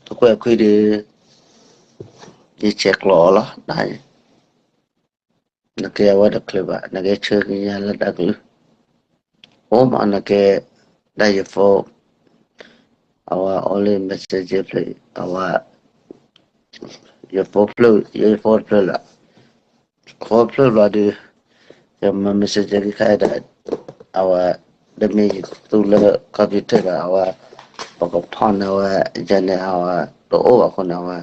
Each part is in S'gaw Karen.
တကွဲးခွံဒီး ယဆဲးကျိးအီၤလီၤ, နကဲအဝဲတချုးဘၣ် နကဲဆှၢကညါလၢတၢ်ကလုၢ်, အိၣ်မးနကဲ တၢ်ယ phone, အဝဲ only messenger ဖျၢၣ်, အဝဲ ယ phone ဖျၢၣ်, ယ phone တဖျၢၣ်လၢ phone ဖျၢၣ်ဘျီဒီး ယမၤ messenger ကခါဒီး အဝဲ တမ့ၢ်ယသူလၢ computer ဒီး အဝဲ ပကဖီၣ်န့ၢ်ဝဲ ယၤန့ၣ် အဝဲ တအိၣ်ဘၣ်အဃိန့ၣ် အဝဲ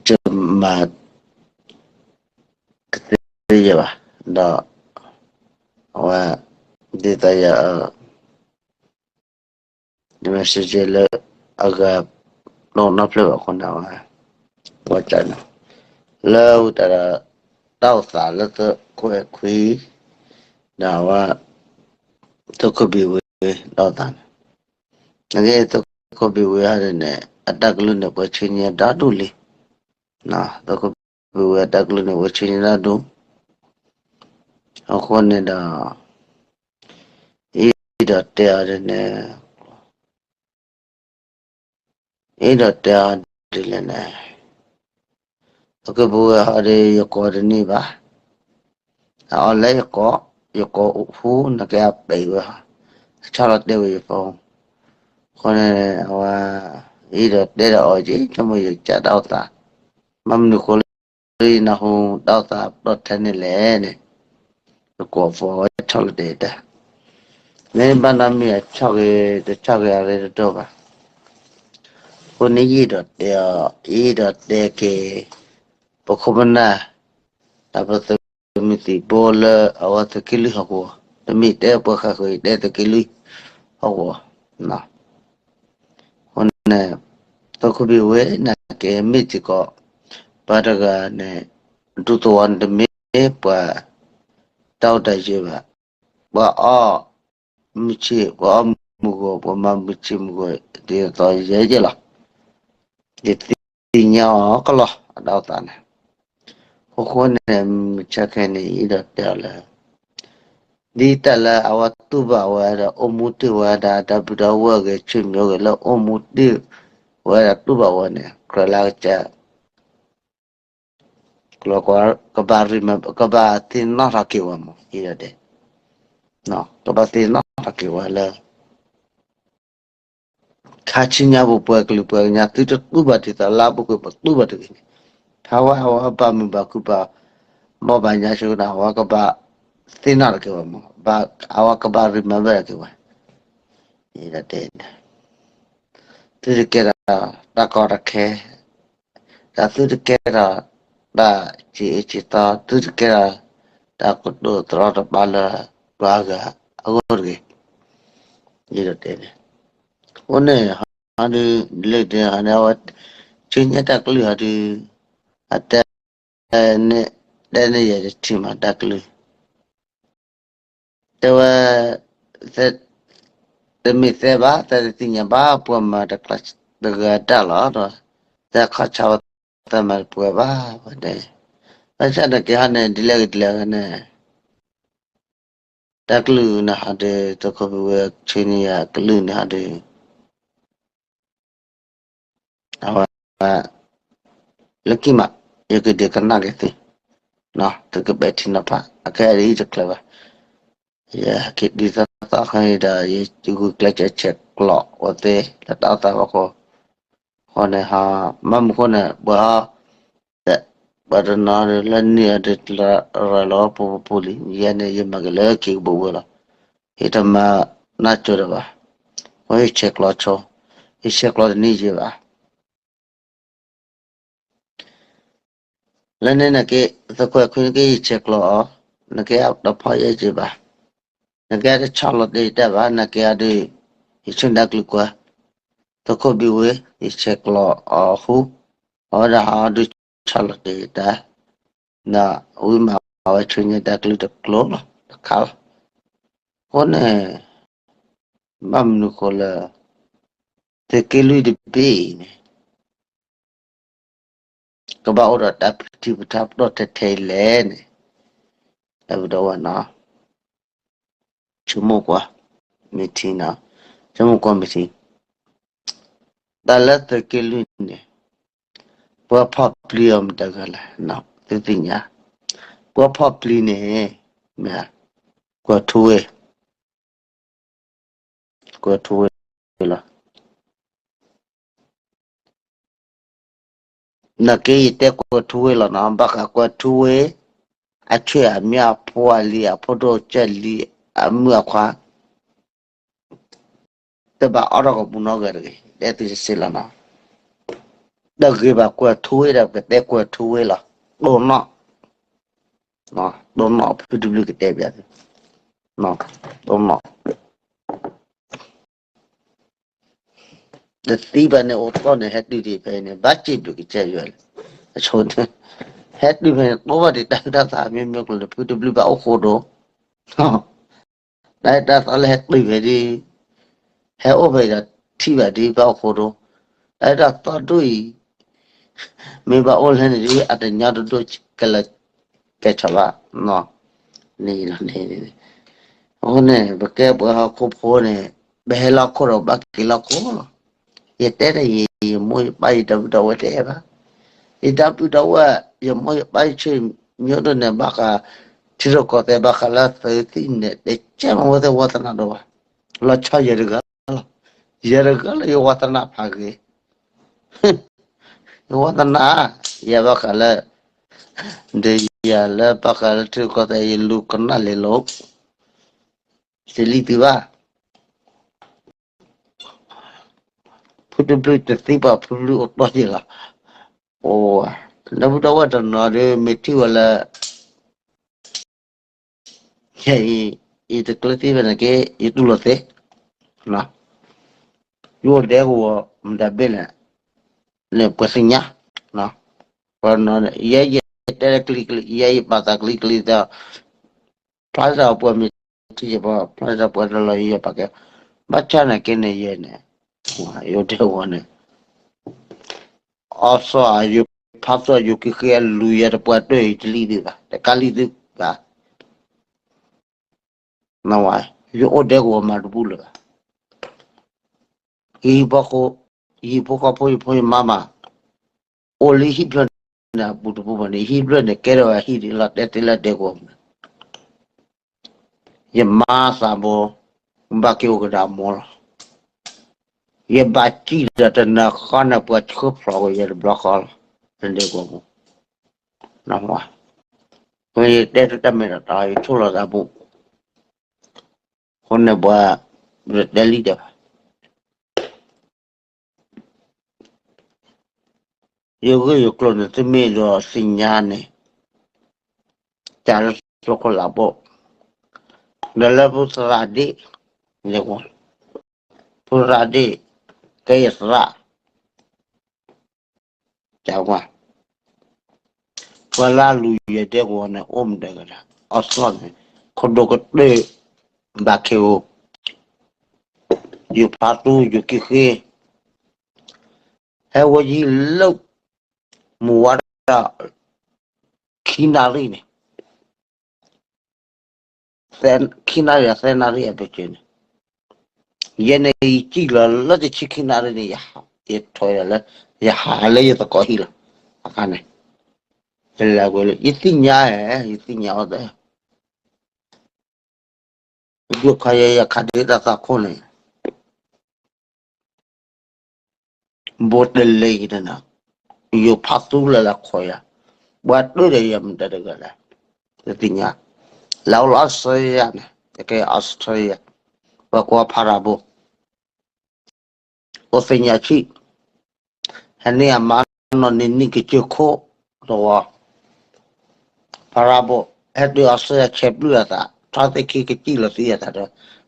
ယမၤ ကသ့ယဲဘၣ်, ဒီး အဝဲ ဒ်သိးယ messenger လၢ အဂၤ နီၢ်နီၢ်ဖျၢၣ်ဘၣ်အဃိန့ၣ် အဝဲ ဝဲတၢ်န့ၣ် လၢဝံတၢ်ဒီး တၢ်အိၣ်သးလၢသုးခိၣ်အဲၣ်ခွံ ဒီးအဝဲ သုးခိၣ်ဘံၣ်ဝ့ တၢ်အိၣ်သးန့ၣ်, နကဲ သုးခိၣ်ဘံၣ်ဝ့ဟီဒ်န့ၣ် အတၢ်ကလုၢ်န့ၣ် ပှၤဆှၢန့ၢ်ဒိၣ်ဒိၣ်လံ, သုးခိၣ်ဘံၣ်ဝ့အတၢ်ကလုၢ်န့ၣ် ပှၤဆှၢန့ၢ်ဒိၣ်ဒိၣ်, အဃိန့ၣ်ဒီး အံၤဒီးတဲအီၤဒ်န့ၣ် အံၤဒီးတဲအီၤဒ်လဲၣ်န့ၣ်, သုးခိၣ်ဘံၣ်ဝ့ဟီဒီး ယကိးတန့ၢ်ဘၣ်, အအီၤလၢယကိး, ယကိးဟူ နကဲအပံၤဝဲဟီ, အဆီၣ်လီၤတဲာ်ဝဲယ phone, အဃိန့ၣ် အဝဲ အံၤဒီးတဲဒီးအီၤက့ၤ ဆိကမိၣ်ယကစၢ်တၢ်အိၣ်သး, ဘၣ်မနုၤဃိလၢ ယနၢ်ဟူတၢ်အိၣ်သးပတီၢ်ထဲန့ၣ်လဲၣ်န့ၣ်, ယကိး phone ဝဲဆီၣ်လီၤတဲာ်တၢ်, မ့ၢ်ဘၣ်နီတမံၤအဆီၣ်ဂ့ၤ တဆီၣ်ဂ့ၤအရ့တဒိၣ်ဘၣ်, အဃိန့ၣ်ယံာ်ဒီးတဲအီၤ, ယံာ်ဒီးတဲက့ၤ ပခိၣ်ပနၢ် ဒီးပသုးမုၢ်သံၣ်ဘိလၢအဝဲသုးက့လွံၢ်ဟီၣ်ကဝီၤ, တမ့ၢ်တဲပှၤဃၣ်ဃၢၤ ယတဲသုးက့လွံၢ်ဟီၣ်ကဝီၤ, အဃိန့ၣ် သုးခိၣ်ဘံၣ်ဝ့ နကဲမ့ၢ်စ့ၢ်ကီး ပှၤတဂၤန့ၣ် ဒူသဝီန့ၣ်တမ့ၢ်ပှၤ တၢ်အိၣ်တၢ်ယၢၤဘၣ်, ပှၤအီၣ်မုၢ်ဆ့ၣ် ပှၤအီၣ်မုၢ်ဂီၤ ပှၤမၤမုၢ်ဆ့ၣ်မုၢ်ဂီၤ ဒ်သိးယဲယဲလီၤ, ယသ့ၣ်ညါအီၤကလီၤအတၢ်အိၣ်သးန့ၣ်, အဃိန့ၣ် မုၢ်ဆါခဲန့ၣ် ယံာ်ဒီးတဲအီၤလၢ ဒ်တၢ်လၢအဝဲတူၢ်ဘၣ်ဝဲဒီး အိၣ်မူတ့ၢ်ဝဲဒၣ် ဒီပုၢ်ဒီဝဲၢ်ဂ့ၤ ဆ့ၣ်မံၤဂ့ၤလၢအိၣ်မူတ့ၢ်ဝဲဒၣ်တူၢ်ဘၣ်ဝဲန့ၣ် ကြၢးလၢကစၢ် ကဘၣ်ရံမး ကဘၣ်သ့ၣ်နီၣ်ထီၣ်က့ၤဝဲမး ယံာ်ဒီးတဲ, ကဘၣ်သ့ၣ်နီၣ်ထီၣ်က့ၤဝဲလၢ ခါဆူညါပူၤ ပှၤကလုာ်ပှၤကညီ သုတတူၢ်ဘၣ်ဒ်သိးလၢအပူၤကွံာ် ပတူၢ်ဘၣ်တဂ့ၤန့ၣ်, ဖဲဝဲအဝဲဘၣ်မုာ်ဘၣ်ခုဘၣ် ဘီၣ်ဘၣ်ညါဆိဒီး အဝဲကဘၣ်သ့ၣ်နီၣ်ထီၣ်က့ၤဝဲမး, အဝဲကဘၣ်ရံမးဘၣ်က့ၤဝဲ, ယံာ်ဒီးတဲန့ၣ်, သုတကဲဒီး တၢ်ကီတၢ်ခဲ ဒီးသုတကဲဒီး တၢ်စံးအ့စံးသီ သုတကဲဒီး တၢ်ကတိၤသရီတပါလၢပှၤဂၤအဂီၢ်တဂ့ၤ, ယံာ်ဒီးတဲန့ၣ်, အဃိန့ၣ် ဟီဒုး လၢဒ်န့ၣ် အဝဲ ဆူညါတၢ်ကလုၢ်ဟီဒုး အတဲ တဲန့ၢ်ယၤတထံၣ်မးတၢ်ကလုၢ် တဲဝဲ တမ့ၢ်သဲဘၣ် သဲတသ့ၣ်ညါဘၣ် ပှၤမၤတကျါတဂၤတၢ်လီၤဒီး သဲခီၣ်ဆါဝဲ သဲမၤတပှဲၤဘၣ်ဝဲန့ၣ်, ဘၣ်ဆၣ်နကဲဟီန့ၣ် ဒ်လဲၣ်ဂ့ၤဒ်လဲၣ်ဂ့ၤန့ၣ် တၢ်ကလုၢ်န့ၣ်ဟီဒီး သုးခိၣ်ဘံၣ်ဝ့ ဆူညါကလုၢ်န့ၣ်ဟီဒီး အဝဲ လၢခံမး ယကဒုးကနၣ်က့ၤသု, သုကပဲာ်ထံနီၤဖး အခဲအံၤတချုးဘၣ်, ယဟဲက့ၤဒ်သိးသိးခဲအံၤဒီး ယဂုာ်ကျဲးစၢးဆဲးကျိးဝဲသ့ လၢတၢ်အိၣ်သးဖီခိၣ်, အဃိန့ၣ် ဘၣ်မနုၤအဃိန့ၣ် ပှၤ ပှၤတနီၤလၢနံၣ်အံၤ တလၢရၤလီၤပူၤပူၤလံ, ယဲန့ၣ် ယမၤက့ၤလၢခံကဘိဝဲလီၤ, ယတမၤနၢ်ကၠိဒီးဘၣ်, အဃိယဆဲးကျိးဆိ, ယဆဲးကျိးတန့ၢ်ယဲဘၣ် လၢန့ၣ်နက့ သုးခိၣ်အဲၣ်ခွံနက့ ယဆဲးကျိးအီၤ, နက့တဖီၣ်ယဲက့ဘၣ်, နက့တဆီၣ်လီၤတဲာ်ယတၢ်ဘၣ်, နက့အဒုး ယဆူၣ်တၢ်ကလုၢ်ကွၢ်, သုးခိၣ်ဘံၣ်ဝ့ ယဆဲးကျိးအီၤဃူ, အဝဲဒၣ်ဟီဒုးဆီၣ်လီၤတဲာ်ယတၢ်, ဒီးဝံမၤဝဲဆူညါတၢ်ကလုၢ်တကျိၤလီၤ တခါလီၤ, အဃိန့ၣ် ဘၣ်မနုၤဃိလၢ သုးက့လွံၢ်တဘ့ၣ်အံၤန့ၣ် ကဘၣ်အိၣ်ဒီးတၢ်ဖံးပထါပတီၢ်ထဲထဲအံၤလဲၣ်န့ၣ်, ဒီပုၢ်ဒီဝဲၢ်နီၤ, ဆိကမိၣ်ကွၢ် မ့ၢ်ထံနီၤ, ဆိကမိၣ်ကွၢ်မ့ၢ်ထံ, တၢ်လၢသုးက့လွံၢ်န့ၣ် ပှၤဖီၣ်ပျံၤအီၤမတၤတဂၤလဲၣ်, သုသ့ၣ်ညါ, ပှၤဖီၣ်ပျံၤန့ၣ် မ့ၢ် ကွဲၤထူဝ့, ကွဲၤထူဝ့လီၤ. နာ်က့ယတဲကွဲၤထူဝ့လီၤနီၤ, ဘၣ်ဃးကွဲၤထူဝ့ အဆွေအမျိုး အဖိအလံၤ အဖိဒိၣ်ကၢ်လံၤ အမုၣ်အခွါ တဘၣ်အီၣ်ထီၣ်ကပူၤနီတဂၤတဂ့ၤ, တဲသုတစ့လီၤနီၤ. တဂ့ၤဘၣ်ကွဲၤထူဝ့ဒီး ပကတဲကွဲၤထူဝ့လီၤ. တိၢ်နီၣ်, တိၢ်နီၣ်ဖုတဘျုးကတဲဘၣ်, တိၢ်နီၣ် တသံဘၣ်န့ၣ် အိၣ်တီၢ်န့ၣ် ဟဲတုၤဒံးဖဲအံၤန့ၣ် ဘၣ်စံးဘျုးကစၢ်ယွၤလီၤ. အဆိန့ၣ် ဟဲတုၤဖဲန့ၣ် တိၢ်ဘၣ်ဒံးတၢ်ဟူးတၢ်သးမ့ၢ်မ့ၢ်ကျိၤန့ၣ် ဖုတဘျုးဘၣ်အိၣ်ဃိဒိၣ်, တၢ်ဟူးတၢ်သးလၢဟဲတုၤဖဲဒံး, ဟဲအိၣ်ဖဲဒီးထံၣ်ဘၣ်ဒံး ဘၣ်အိၣ်ဃိဒိၣ်, တၢ်ဟူးတၢ်သးဒိၣ်အံၤ မ့ၢ်ဘၣ်အိၣ်လဲၣ်န့ၣ်ဒ် အတညီတဒိၣ်ကလၢာ် ကဲဆီၣ်ဘၣ်, န့ၣ်လီၤန့ၣ်, အဃိန့ၣ် ပကဲပှၤဟီၣ်ခိၣ်ဖိန့ၣ် ပဟဲလီၢ်ခိၣ်ဒီးဘၣ်က့ၤလီၢ်ခိၣ်လီၤ. ယတဲတၢ်ယံၤ ယမိၢ်ယပၢ်ယဒီပုၢ်ဒီဝဲၢ်တအဲၣ်ဘၣ်, ယဒီပုၢ်ဒီဝဲၢ် ယမိၢ်ယပၢ်ယဆွေမျိုးဒိၣ်န့ၣ် ဘၣ်ဃး ထံရူၢ်ကီၢ်သဲး ဘၣ်ဃးလၢသုးသံၣ်န့ၣ် တကဲမ့ၢ်ဝဲသ့ၣ်ဝါသနာဒိၣ်ဘၣ်, လီၤဆီယဲၢ်တဂၤလီၤ, ယဲၢ်တဂၤလၢယဝါသနာဖးဂ့ၤ ယဝါသနာ, ယဘၣ်ဃးလၢ ဒီးယၤလၢဘၣ်ဃးလၢထံရူၢ်ကီၢ်သဲး ယလူၤကနၣ်လံလိာ်, တလံသုဘၣ်, ဖုတဘျုးတသံဘၣ် ဖုတဘျုးအိၣ်တီၢ်ယဲၢ်လီၤ, အိၣ်, ဒီပုၢ်ဒီဝဲၢ်တနီၤဒီး မ့ၢ်ထံၣ်ဝဲလၢ ခဲအံၤ ယတကျဲသ့ဖဲန့ၣ်က့ ယတူၢ်လိာ်သ့, ယအိၣ်ဒဲကဝီၤမတၤဘ့ၣ်လဲၣ်, န့ၣ်ပှၤသ့ၣ်ညါ, ယဲယတဲကလံကလံ ယဲယပာ်သးကလံကလံသး, ဖျါစၢ်ပှၤမ့ၢ်ထံၣ်ယပှၤ ဖျါစၢ်ပှၤတလီၤယဲယပာ်ကဲ, ဘၣ်ဆၣ်န့ၣ်က့န့ၣ်ယဲန့ၣ်, ယအိၣ်ဒဲကဝီၤန့ၣ် အီစီၣ်ယဖးသိၣ်ယိၤက့ၤဃ့အလူၤ ယဲတပှၤတၢၢ်ယတလံသုဘၣ် တကးလံသုဘၣ်, ယအိၣ်ဒဲကဝီၤမၤတဘူၣ်လၢၤဘၣ်, ယဟံၣ်ဖိဃီ, ယဟံၣ်ဖိဃီဖိ ယဖိယမါမး, အိၣ်လၢဟံၣ်ဖျၢၣ်န့ၣ် အပူၤတပူၤဘၣ်န့ၣ် ဟံၣ်ဖျၢၣ်န့ၣ် ကဲထီၣ်ဝဲဟံၣ်ဒ်လီၤတဲာ်သ့လၢဒဲကဝီၤမး ယမါသးဘိ, ဘၣ်က့ၤအိၣ်ကဒါအမိၢ်လီၤ. ယဘၣ်စံၣ်ဒီးတနၤဃီန့ၣ် ပှၤဆှၢဖျိးဝဲယဲတဘျီဃီလီၤ. တဒဲကဝီၤပူၤ, ယတဲတၢ်မဲာ်တၢ်တီ ယဆိၣ်လီၤသးပူၤ, အဃိန့ၣ်ပှၤ, ပတဲလံဒီး ယဂ့ၢ်ယကျိၤန့ၣ် သုမ့ၢ်ဒီးသ့ၣ်ညါန့ၣ်, တၢ်လၢသုးခိၣ်လးဘိ, ဒီးလၢဖိသရၣ်ဒ့ၣ်, ဖိသရၣ်ဒ့ၣ်, ကဲယသရၣ်, တၢ်ဝါ, ပှၤလၢအလူၤယဲဒဲကဝီၤန့ၣ် အိၣ်မတၤတဂၤလဲၣ်, အီစီၣ်န့ၣ်, ခိၣ်ဒိၣ်ကတၢၢ်, ဘၣ်ခ့ဧိၤ, ယိၤဖးသူ ယိၤက့ၤဃ့ ဟဲဝဲယံၤလၢ, မုၢ်ဝါဒၣ်, ခံနၣ်ရံၣ်န့ၣ်, ခံနၣ်ရံၣ်သၢနၣ်ရံၣ်အပူၤန့ၣ်, ယဲန့ၣ်ယစံၣ်လီၤလၢတဆံခံနၣ်ရံၣ်န့ၣ် ယထီၣ်လၢ, ယဟးလၢယသကိးဟံၣ်လီၤ, အခါန့ၣ်, ယလဲၤကွဲလၢ ယသ့ၣ်ညါဧါ, ယသ့ၣ်ညါအီၤသၢ ယခါယဲယခါဒ်တၢ်သးခိၣ်န့ၣ်, ဘိတလဲအံၤန့ၣ်, ယိၤဖးသူလၢလၢခိးယၤ, ပှၤတၢၢ်ဒီးယဲမတၤတဂၤလဲၣ်, တသ့ၣ်ညါ, လၢအိၣ်လၢ Australia န့ၣ်, တကဲ Australia, ပှၤကိးဖးရၤဘိ အိၣ်သ့ၣ်ညါဆံး, ဟဲန့ၢ်အမါနီၢ်န့ၣ်နံၣ်ကစၢၢ်ခိၣ်တဝီ, ဖးရၤဘိ, ဟဲတုၤအီစထြ့လယါဆဲးပျုၢ်အသး ထီၣ်သ့ၣ်ခံကစံၣ်လီၤသံအသးဒီး,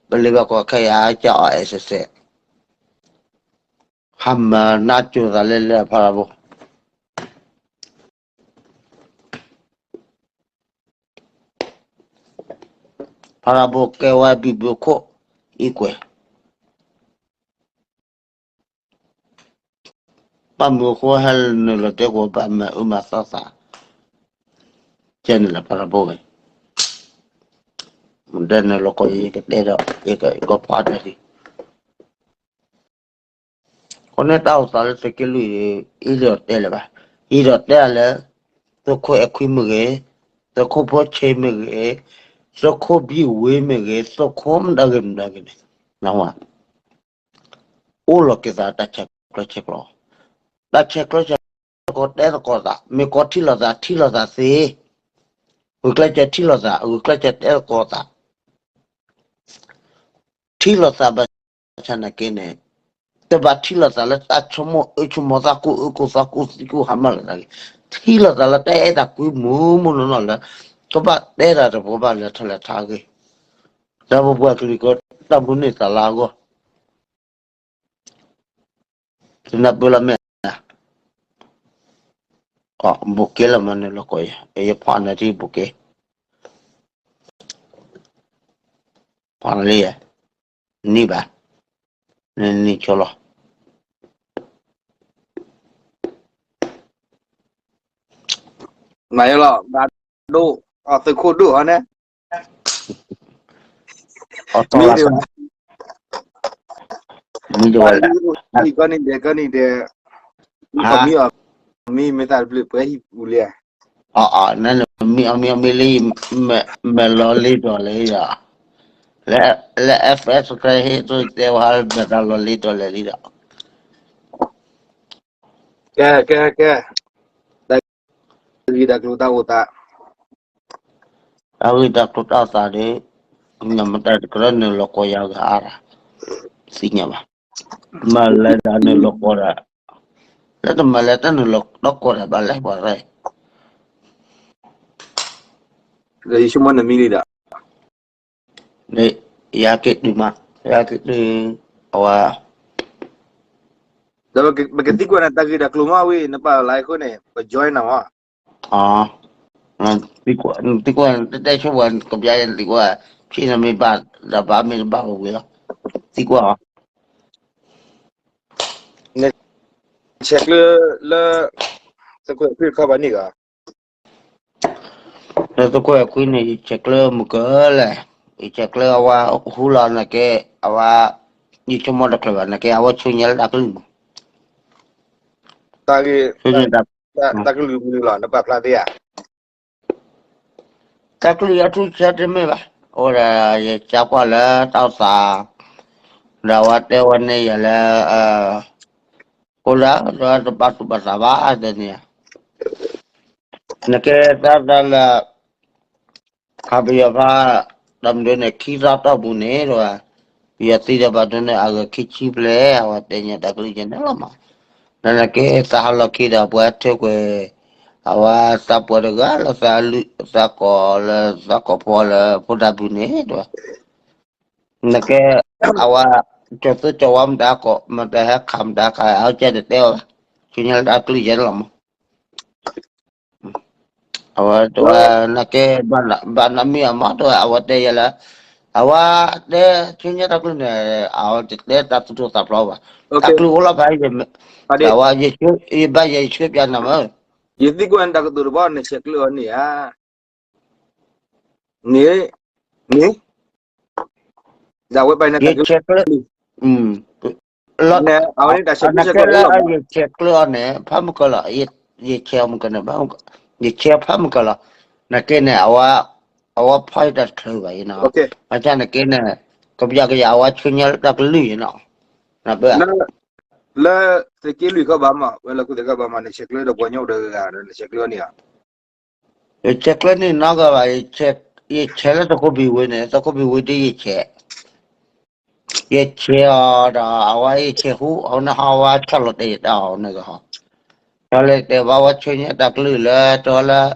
ပလ့ဘၣ်ကွၢ်ခဲအံၤအါကၢ်အီၣ်အဲၣ်စဲးစဲး, ဟါမၢ်နါစိၤသးလဲလဲဖးရၤဘိ ဖးရၤဘိကဲဝဲဘံၣ်ဘုခိၣ်, အံၤကွဲး, ဘၣ်မုာ်အဃိဟဲနုာ်လီၤတဲကီးဘၣ်မၤအၢမၤသီသး, ကဲန့ၣ်လၢဖးရၤဘိဝဲ, မ့ၢ်ဒၣ်နုာ်လီၤကီးယကတဲဒီး, ယကဖးတၢ်လံ, က အဃိန့ၣ်တၢ်အိၣ်သးလၢသုးက့လွံၢ် အ့ၣ်ဒိးတဲလၢၤဘၣ်, အ့ၣ်ဒိးတဲလၢ သုးခိၣ်အဲၣ်ခွံမ့ၢ်ဂ့ၤ, သုးခိၣ်ဖိဆ့မ့ၢ်ဂ့ၤ, သုးခိၣ်ဘံၣ်ဝ့မ့ၢ်ဂ့ၤ, သုးခိၣ်မတၤဂ့ၤမတၤဂ့ၤန့ၣ် အိၣ်လီၤက့ၤသးတၢ်ဆဲးကျိးဆဲးကျိး, တၢ်ဆဲးကျိးဆဲးကျိးတဲသကိးသး, မ့ၢ်ကီထံၣ်လိာ်သး ထံၣ်လိာ်သးသ့, ဂုာ်ကျဲးစၢးထံၣ်လိာ်သး ဂုာ်ကျဲးစၢးတဲသကိးသး ထံၣ်လိာ်သးဘၣ်ဆၣ်နာ်က့န့ၣ်, တဘၣ်ထံၣ်လိာ်သးလၢတၢ်ဆိကမိၣ်အၢဆိကမိၣ်သး ကူၣ်အၢကူၣ်သီ ကူၣ်သံကူၣ်ဟါမၢ်လိာ်သးဂ့ၤ, ထံၣ်လိာ်သးလၢတၢ်အဲၣ်တၢ်ကွံမူးမူးနီၢ်နီၢ်လၢ ကဘၣ်တဲတၢ်တဘိဘၣ်လဲၤထီၣ်လဲၤထီအဂ့ၢ်, ဒီးပပှၤကလုာ်ကတၢၢ်မုၢ်န့ၢ်သးလၢအဂီၢ် တနၢ်ပၢၢ်လီၤမ့ၢ်ဧါ, ဘိးက့လီၤမးန့ၣ်လီၤကိးယၤ, ယဖီၣ်နၤထံဘိးက့, ဖီၣ်နၤလံယၤ, နံၣ်ဘၣ်, နနံၣ်ဆိလီၤ, မၤယလီၤ ဘၣ်ဒိၣ်, အသုးခိၣ်ဒိၣ်ဟီန့ၣ်, အီၣ်တီလၢ်စၢ်, မံဒိၣ်ဝဲလဲၣ်, ကီနံၤဒဲး ကီနံၤဒဲး, မံအီၤ, မံမ့ၢ်သးတဘျုးပှဲၤဟံၣ်ပူၤလံ, အနမံအီၤမံအီၤမံလံ, မဲာ်လီၤလံဒီးလဲၣ်ဒီး, လၢ လၢ F S စကဲဟ့ၣ်သိးတဲဝဲ မဲာ်တၢ်လီၤလံဒီးလဲၣ်လံဒီး, ကဲ ကဲ ကဲ, တၢ်ဂ့ၢ်တၢ်ကျိၤတၢ်အိၣ်သး, တၢ်ဂ့ၢ်တၢ်ကျိၤတၢ်အိၣ်သးဒီး, နမတၤတကြၢးနုာ်လီၤကိးယၤဂၤအါရၤ, သ့ၣ်ညါဘၣ်, မၤလဲၤဒၣ်နုာ်လီၤကိးဒၣ်, လၢတမၤလဲၤတၢ်နုာ်လီၤဒီးကိးဒၣ်ဘၣ်လဲၣ်ပှၤရဲၣ် ဒီးယဆိကမိၣ်နမံလံဒီး, ယဟဲက့ၤတုၤမး, ယဟဲက့ၤတုၤ, အဝဲ, ဒီးပကသံကွၢ်နၤတၢ်ဂ့ၢ်တၢ်ကျိၤမးဝံၤ နပာ်လီၤအဃိန့ၣ် ပjoinနၤမး, သံကွၢ်, သံကွၢ် တတဲဆိဝဲ ကပျါယဲသံကွၢ်, ဖဲနမ့ၢ်ဘၣ်, ဒီးဘၣ်မ့ၢ်တဘၣ်ဝဲဝံၤလီၤ, သံကွၢ်အီၤ နဆဲးကျၢလၢ သုးခိၣ်အဲၣ်ခွံတခီဘၣ်န့ၣ်ဂ့ၤ, လၢသုးခိၣ်အဲၣ်ခွံန့ၣ် ယဆဲးကျၢမုၢ်ကၢလဲၣ်, ယဆဲးကျၢအဝဲဟူလီၤနာ်က့, အဝဲ, ယဆိကမိၣ်တချုးဘၣ်နာ်က့ အဝဲဆူညါလၢတၢ်ကလုၢ်မး, တၢ်ဂ့ၢ်, တၢ်ကလုၢ်မနုၤလီၤ နပာ်ဖျါသ့ဧါ တၢ်ကလုၢ်အထူၣ်ဆၢတမ့ၢ်ဘၣ်, အိၣ်ဒီးယကကွၢ်လၢတၢ်အိၣ်သး, ဒီးအဝဲတဲဝဲန့ၣ်ယၤလၢ, ကိးလၢတဘၣ်သူၣ်ဘၣ်သးဘၣ်တနံၤဧါ, နကဲတၢ်တၢ်လၢ ခးပယီၤဖး, တၢ်မနုၤန့ၣ် ခံသီတီၢ်ပူၤန့ၣ်တဝဲ, ပယီၤသံဒီးဘၣ်ဒိန့ၣ် အဂၤခံဆံဘျဲၣ် အဝဲတဲညါတၢ်ကလုၢ်ယဲန့ၣ်လီၤမး, နနကဲသးဟးလီၤခံဒီးပှၤထုးကွံာ်, အဝဲသးပှၢ်တဂၤလၢသးလုၢ်သးကိးလၢသးကိးဖီလၢဖိတၢ်ပူၤန့ၣ်တဝဲ, နကဲ, အဝဲ, ကၠီၤသူကၠီၤဝါမတၤကိး မတၤဟဲခးမတၤခး အဝဲကဲတတဲအီၤဘၣ်, ဆူညါလၢတၢ်ကလုၢ်ယဲန့ၣ်လီၤမး အဝဲတဝဲ, နကဲ, ဘၣ်နမံအမးတဝဲ အဝဲတဲယဲလၢ, အဝဲတဲဆူညါတၢ်ကလုၢ်န့ၣ်, အဝဲတတဲတၢ်သူၣ်ထီၣ်သးဖျိးဘၣ်, တၢ်ကလုၢ်အိၣ်လီၤဖး, အဝဲ, ယဘၣ်ယဲယဆှၢပျါနၤမး, ယသံကွၢ်နတၢ်ကတိၤတဘီ နဆဲးကျၢအီၤန့ၣ်ဧါ, န့ၣ်, န့ၣ်, ဒ်ဝဲပာ်နၤတၢ်ကလုၢ်, ယဆဲးကျၢ, အနကဲလၢယဆဲးကျၢအီၤန့ၣ် ဖးမုၢ်ကၢလီၤ, ယဆဲးအီၤမုၢ်ကၢန့ၣ်, ယဆဲးအီၤဖးမုၢ်ကၢလီၤ, နကဲန့ၣ်, အဝဲဖီၣ်ယတၢ်တချုးဘၣ်အံၤနီၤ, ဘၣ်ဆၣ်နကဲန့ၣ်, ကပျးကယၤအဝဲဆူညါလၢတၢ်ကလုၢ်အံၤနီၤ, နဘၣ် လၢသုးက့လွံၢ်ခီဘၣ်မး ဝဲလၢခိၣ်သ့ၣ်ခီဘၣ်မး နဆဲးကျၢဒီးပှၤကညီတဂၤဂၤဒီး နဆဲးကျၢအီၤန့ၣ်ဧါ, ယဆဲးကျၢန့ၣ်နီတဂၤဘၣ်, ယဆဲးလၢသုးခိၣ်ဘံၣ်ဝ့န့ၣ် သုးခိၣ်ဘံၣ်ဝ့ဒ်ယဆဲး, ယဆဲးအီၤဒီး အဝဲယဆဲးဟူ အဝဲန့ၣ်ဟီဝဲဆီၣ်လီၤတဲာ်ယတၢ်အီၤန့ၣ်ဂ့ၤဟီ, ဆီၣ်လီၤတဲာ်ဘၣ်ဝဲဆူညါတၢ်ကလုၢ်လၢတၢ်လၢ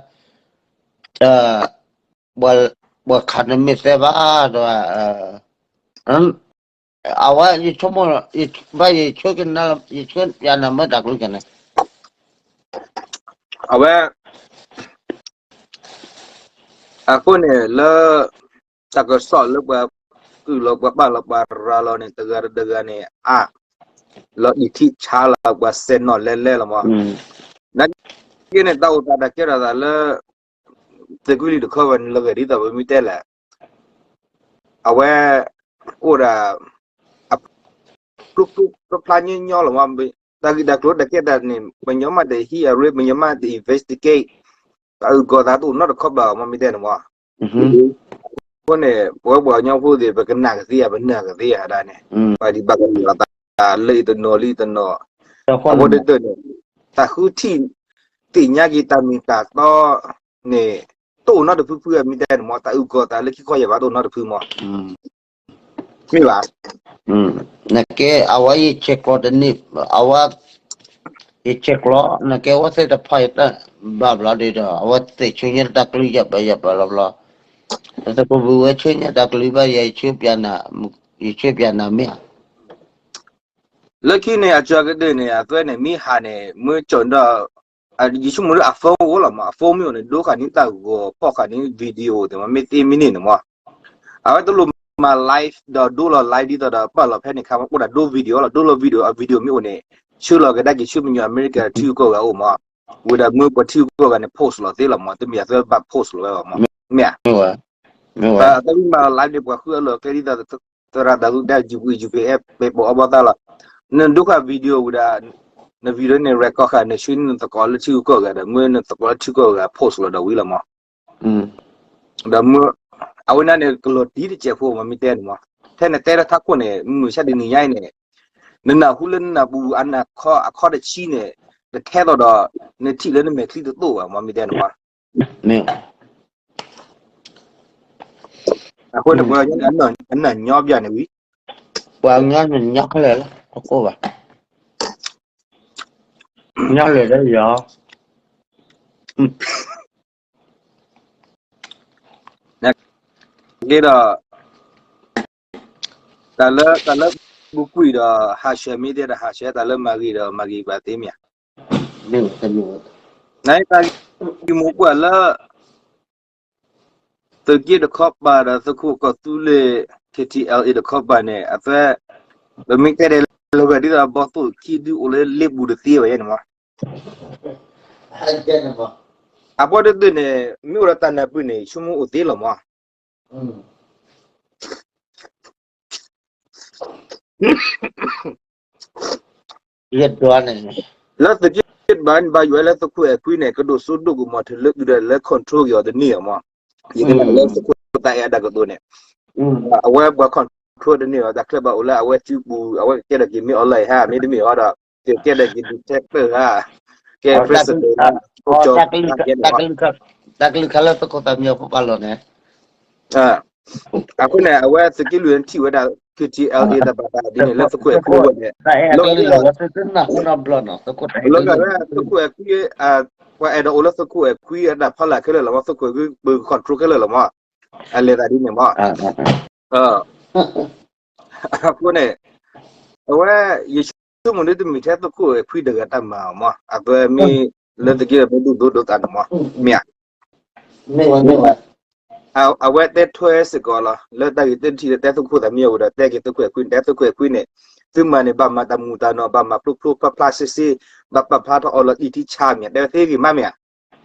ပှၤခးတမ့ၢ်သဲဘၣ်ဒီး, အဝဲယဆိကမိၣ်, ဘၣ်ယဆှၢကနၣ်, ယဆှၢပျါနၤမ့ၢ်တၢ်ကလုၢ်ကန့ၣ်, အဝဲ, အဃိန့ၣ်လၢ, တၢ်ကစီၣ်လၢပှၤကုၢ်လီၤပှၤဘၣ်လီၤပှၤရၤလီၤန့ၣ် တဂၤဒီးတဂၤန့ၣ် အါ, လီၤအံးထံဆါလီၤပှၤစဲးနီၣ်လဲလဲလီၤမး, နာ်က့န့ၣ် တၢ်အိၣ်သးတၢ်ကဲထီၣ်သးလၢ သုးက့လွံၢ်တခီဘၣ်န့ၣ် လီၤဂာ်ဒ်သိးပမ့ၢ်တဲလဲၣ်, အဝဲ, အိၣ်ဒၣ်, အ ဖျိဖျိဖျါဖျါညီညီလီၤမး, တၢ်ဂ့ၢ်တၢ်ကျိၤတၢ်ကဲတၢ်န့ၣ် ပညီမးတဟံးအရ့ ပညီမးတ investigate တၢ်အုၣ်ကီၤသးတအိၣ်နီတခီဘၣ်မး မ့ၢ်တဲန့ၣ်မး. အဃိန့ၣ် ပဝဲပှၤကညီဖိသ့ၣ် ပကနၣ်ကသ့ဧါ ပနၢ်ကသ့ဧါဒၣ်န့ၣ်, ပှၤဒံးဘၣ်ကနၣ်သးလၢအံၤတနီၤလၢအံၤတနီၤ, အဃိန့ၣ် တၢ်ဃုထံၣ်သ့ၣ်ညါက့ၤတၢ်မ့ၢ်တၢ်တီန့ၣ် တအိၣ်နီတဖုဖု မ့ၢ်တဲန့ၣ်မး, တၢ်အုၣ်ကီၤသးလၢခံခီယဲၢ်ဘၣ်တအိၣ်နီတဖုမး, မ့ၢ်ဘၣ်. နကဲအဝဲယဆဲးကျိးတန့ၢ်, အဝဲ ယဆဲးကျိး နကဲဝဲသ့ၣ်တဖၣ်ယတၢ်ဘၣ်ဘျီဒ်ဒီး အဝဲသ့ၣ်ဆူညါတၢ်ကလုၢ်ယၢ်ပၢယၢ်ပၢလီၤဘျီ, သကိးဘုဝဲဆူညါတၢ်ကလုၢ်ဘၣ်ယဲ ယဆူပျးနၤမ့ၢ်ဧါ. လၢခံန့ၣ် အကၢၤကဒုန့ၣ် အသွဲန့ၣ် မ့ၢ်ဟးန့ၣ် မ့ၢ်ကၠီၣ်ဒီး ယဆိကမိၣ်လၢအ phone အိၣ်လီၤမး, အ phone မ့ၢ်အိၣ်န့ၣ် ဒိဃာ်န့ၢ်တၢ်ဂီၤ ဖီၣ်ဃာ်န့ၢ် video သ့ၣ်မး မ့ၢ်သ့မ့ၢ်န့ၣ်န့ၣ်မး, အဝဲတလိၣ်မၤ live ဒီးဒိလီၤ live ဒ်သိးဒီးပာ်လီၤဖဲန့ၣ်ခါ အိၣ်ဒၣ်ဒိ video လီၤ, ဒိလီၤ video, အ video မ့ၢ်အိၣ်န့ၣ် ဆှၢလီၤကဒါက့ၤဆူမဲာ်ညါအမဲရကၤထံဂုၤကီၢ်ဂၤအိၣ်မး, ဝံၤဒီးမ့ၢ်ပှၤထံဂုၤကီၢ်ဂၤန့ၣ် post လီၤသ့လီၤမး, တမ့ၢ်အသွဲဘၣ် post လီၤဝဲဘၣ်မး, မ့ၢ်ဧါ. အတၢ်မ့ၢ်မၤလီၤ live န့ၣ် ပှၤဃုအလီၢ်အကျဲဒ်သိး သရၣ်တၢ်သူဒၣ် ယူၤကွံာ် ယူၤကွံာ် အဲၣ်ပဲာ်ပိာ်အီဘီသးလီၤ, နဒိဃာ် video ဝံၤဒီး န video န့ၣ် record ဃာ် နဆှၢန့ၢ်နသကိးလၢ ထံဂုၤကီၢ်ဂၤဒီး မ့ၢ်နသကိးလၢထံဂုၤကီၢ်ဂၤ post လီၤဒီးဝံၤလီၤမး, ဒီးမ့ၢ် အဝဲန့ၣ်န့ၣ် ကလီၤတံၢ်တစဲးဖိမး မ့ၢ်တဲန့ၣ်မး, ထဲနတဲလၢထးခိၣ်န့ၣ် မုၢ်မဆါတနံၤညါအံၤန့ၣ် နနၢ်ဟူလၢနနၢ်ပူၤအနၢ်ခီ အခီတဆံန့ၣ် တထဲသိးဒီး နထံၣ်လၢနမဲာ်ချံတသိၣ်ဘၣ်မး မ့ၢ်တဲန့ၣ်မး. အဃိန့ၣ် ပှၤကညီန့ၣ် အနၢ်ညီပျၢ်န့ၣ်ဝံၤ, ပှၤကညီန့ၣ်ညီခဲလၢာ်လီၤ တကိၢ်ဘၣ်, ညီလၢာ်လၢယီၤ က့ဒီး တၢ်လၢ တၢ်လၢဘူကွံာ်ဒီးဟးဆှဲးမ့ၢ်တဲဒီးဟးဆှဲး တၢ်လၢမၤဂ့ၤဒီးမၤဂ့ၤဘၣ်သ့မ့ၢ်ဧါ, နတၢ်ဂ့ၢ်မိၢ်ပှၢ်လၢ သုးက့တခီပၤဒီးသုးခိၣ်ကီၢ်သူလ့ၤ K T L A တခီပၤန့ၣ် အသွဲ ပမ့ၢ်တဲဒ်လဲၣ်လၢဝဲဒ်သိးဘီသိၣ်ခံဒုအိၣ်လၢလ့ပူၤတသ့ဝဲယဲန့ၣ်မး, အဘီတဒုန့ၣ် မ့ၢ်အိၣ်ဒီးတၢ်နၢ်ပၢၢ်န့ၣ် ဆိကမိၣ်အိၣ်သ့လီၤမး. ယဒွးန့ၣ် လၢသုးက့ဘၣ်န့ၣ် ဘၣ်ယွၤလၢသုးခိၣ်အဲၣ်ခွံန့ၣ် ကဒိၣ်စိဒိၣ်ကမီၤထၢၣ်လၢအုၣ်ဒီးလၢ control က့ၤအီၤတန့ၢ်အီၤမး, ယကနၣ်လၢသုးခိၣ်သးအဲၣ်အတၢ်ကတိၤန့ၣ် အဝဲပှၤ control တန့ၢ်အီၤ တၢ်ချၢဘၣ်အိၣ်လၢအဝဲစုပူၤ အဝဲကကဲထီၣ်က့ၤမ့ၢ် online ဧါ မ့တမ့ၢ်အီၤဒီး ကကဲထီၣ်က့ၤ detector ဧါ ကဲ president ဧါ ကၠီ တၢ်ကလုၢ်ခါလၢသုးခိၣ်သးမံဖိပာ်လီၤန့ၣ် အဃိန့ၣ် အဝဲသုးက့လွံၢ်န့ၣ်ထံၣ်ဝဲဒၣ် K T L A တၢ်ဘၣ်တၢ်ဒ်န့ၣ် လၢသုးခိၣ်အဲၣ်ခွံအဂီၢ်န့ၣ် လီၤဂာ်လၢ လီၤဂာ်လၢသုးခိၣ်အဲၣ်ခွံ ပှၤအဲၣ်ဒိးအိၣ်လၢသုးခိၣ်အဲၣ်ခွံအတၢ်ဖီလာ်ခဲလၢာ်လီၤမး သုးခိၣ်အဲၣ်ခွံ ပ control ခဲလၢာ်လီၤမး အလဲၤသးဒ်န့ၣ်မး အဃိန့ၣ် အဝဲ ယဆိကမိၣ်ဒ်တမ့ၢ်ထဲသုးခိၣ်အဲၣ်ခွံတဂၤတၢ်မၤအီၤမး အဝဲမ့ၢ်လၢသုးက့ဒီးမ့ၢ်ဒိၣ်ဒိၣ်ဒိၣ်သးန့ၣ်မး မ့ၢ်ဧါ အဝဲတဲထွဲစ့ၢ်ကီးလီၤ လၢတၢ်ဂ့ၢ်တထံၣ်လၢတဲသုးခိၣ်သးမံအဝဲဒီး တဲက့ၤသုးခိၣ်အဲၣ်ခွံ တဲသုးခိၣ်အဲၣ်ခွံန့ၣ် သုမၤန့ၣ် ဘၣ်မၤတၢ်မူးတၢ်နီၢ် ဘၣ်မၤဖျိဖျိဖျါဖျါစ့စ့ ဘၣ်ပာ်ဖျါထီၣ်အီၤလီၤတံၢ်ထံဆါမ့ၢ် တဲဝဲသ့ဂ့ၤမးမ့ၢ်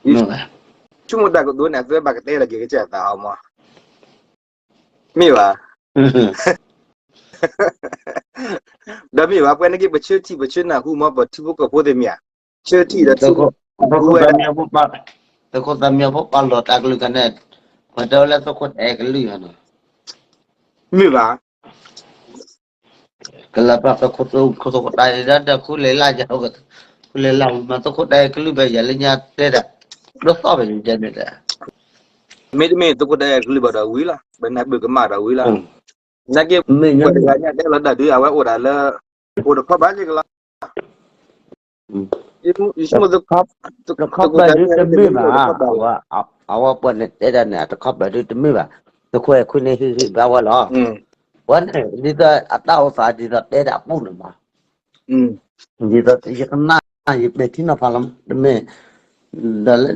ဧါ ယဆိကမိၣ်တၢ်ကတိၤန့ၣ် အသုဘၣ်ကတဲလီၤက့ၤကစၢ်သးအီၤမး မ့ၢ်ဘၣ် ဒီးမ့ၢ်ဘၣ် ပှၤန့ၣ်က့ၤ ပဆၢထံၣ်ပဆၢနၢ်ဟူမး ပထံဖိကီၢ်ဖိသ့ၣ်မ့ၢ်ဧါ ဆၢထံၣ်ဒီးထံၣ် သုးခိၣ်သးမံဖိပာ်လီၤတၢ်ကလုၢ်ကန့ၣ် ပှၤတဲဝဲလၢသုးခိၣ်တအဲၣ်ကလုၢ်ဧါနီၤ မ့ၢ်ဘၣ် ကလၢပှၤသုးခိၣ်သုးခိၣ်တၢ်အံၤဒၣ်ဒီး ခူလဲၤလၢယၤ ခူလဲၤလၢမၤသုးခိၣ်တအဲၣ်ကလုၢ်ဘၣ်ယၤလၢညါတဲဒၣ် ဒိၣ်သီၣ်ဘၣ်ယၤန့ၣ် မ့တမ့ၢ်သုးခိၣ်တအဲၣ်ကလုၢ်ဘၣ်ဒီးဝံၤလီၤ ပနၢ်ပၢၢ်ကမၣ်ဒီးဝံၤလီၤ နာ်က့ ပှၤတဂၤညါတဲလီၤတၢ်ဒုး အဝဲအိၣ်ဒၣ်လၢ အိၣ်တခီဘၣ်က့ၤကလီၤ ယဆိကမိၣ် တခီဘၣ်ဒုးတမ့ၢ်ဘၣ် အဝဲပှၤန့ၣ်တဲဒၣ်န့ၣ် အတခီဘၣ်ဒုးတမ့ၢ်ဘၣ် သုးခိၣ်အဲၣ်ခွံန့ၣ်ဟ့ၣ်ဂံၢ်ဘါဝဲလီၤ ဝဲန့ၣ် ဒ်သိးအတၢ်အိၣ်သးဒ်သိးတဲဒၣ်အပူၤန့ၣ်မး ဒ်သိးယကနၣ် ယမဲာ်ထံနီၤဖးလီၤ တမ့ၢ်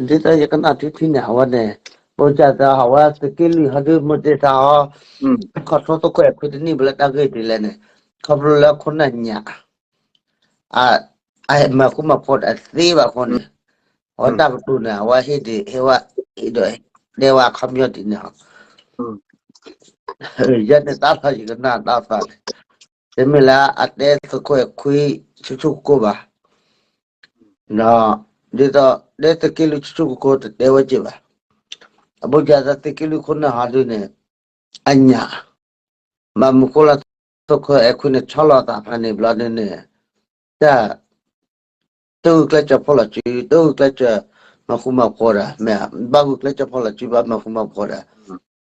ဒီးဒ်သိးယကနၣ်ထံထံန့ၣ် အဝဲန့ၣ် ပိစၢ်သးဟးဝဲသုးက့လွံၢ်ဟီဒုး မ့ၢ်တ့ၢ်တၢ်ဟီ control သုးခိၣ်အဲၣ်ခွံတန့ၢ်ဘၣ်လၢတၢ်ဂ့ၢ်ဒ်လဲၣ်န့ၣ် ခီဖျိလၢခိၣ်နၢ်ညၣ် အမၤဃူမၤဖိးတသ့ဘၣ်အဃိန့ၣ် အဝဲတၢ်ကတိၤန့ၣ် အဝဲဟ့ၣ်ဒံးဟ့ၣ်ဝဲ ဟ့ၣ်ဒီးတဲဝဲအခီပညီဒ်န့ၣ် ယဲန့ၣ်တၢ်လီၢ်ယကနၣ်တၢ်သးန့ၣ် တမ့ၢ်လၢအတဲသုးခိၣ်အဲၣ်ခွံဆူၣ်ဆူၣ်ကိၢ်ကိၢ်ဘၣ်, ဒ်သိး တဲသုးက့လွံၢ်ဆူၣ်ဆူၣ်ကိၢ်ကိၢ်တတဲဝဲက့ၤဘၣ်. အဘိကဒီးသုးက့လွံၢ်ခိၣ်နၢ်ဟီဒုန့ၣ် အညၣ် ဘၣ်မနုၤဃိလၢသုးခိၣ်အဲၣ်ခွံန့ၣ် ဆီလီၤသးဖဲန့ၣ်ဘျီဒုန့ၣ် တၢ် တဂုာ်ကျဲးစၢးဖီၣ်လီၤစု, တဂုာ်ကျဲးစၢးမၤဃူမၤဖိးဒီး မ့ၢ်ဧါ, ဘၣ်ဂုာ်ကျဲးစၢးဖီၣ်လီၤစု ဘၣ်မၤဃူမၤဖိးဒီး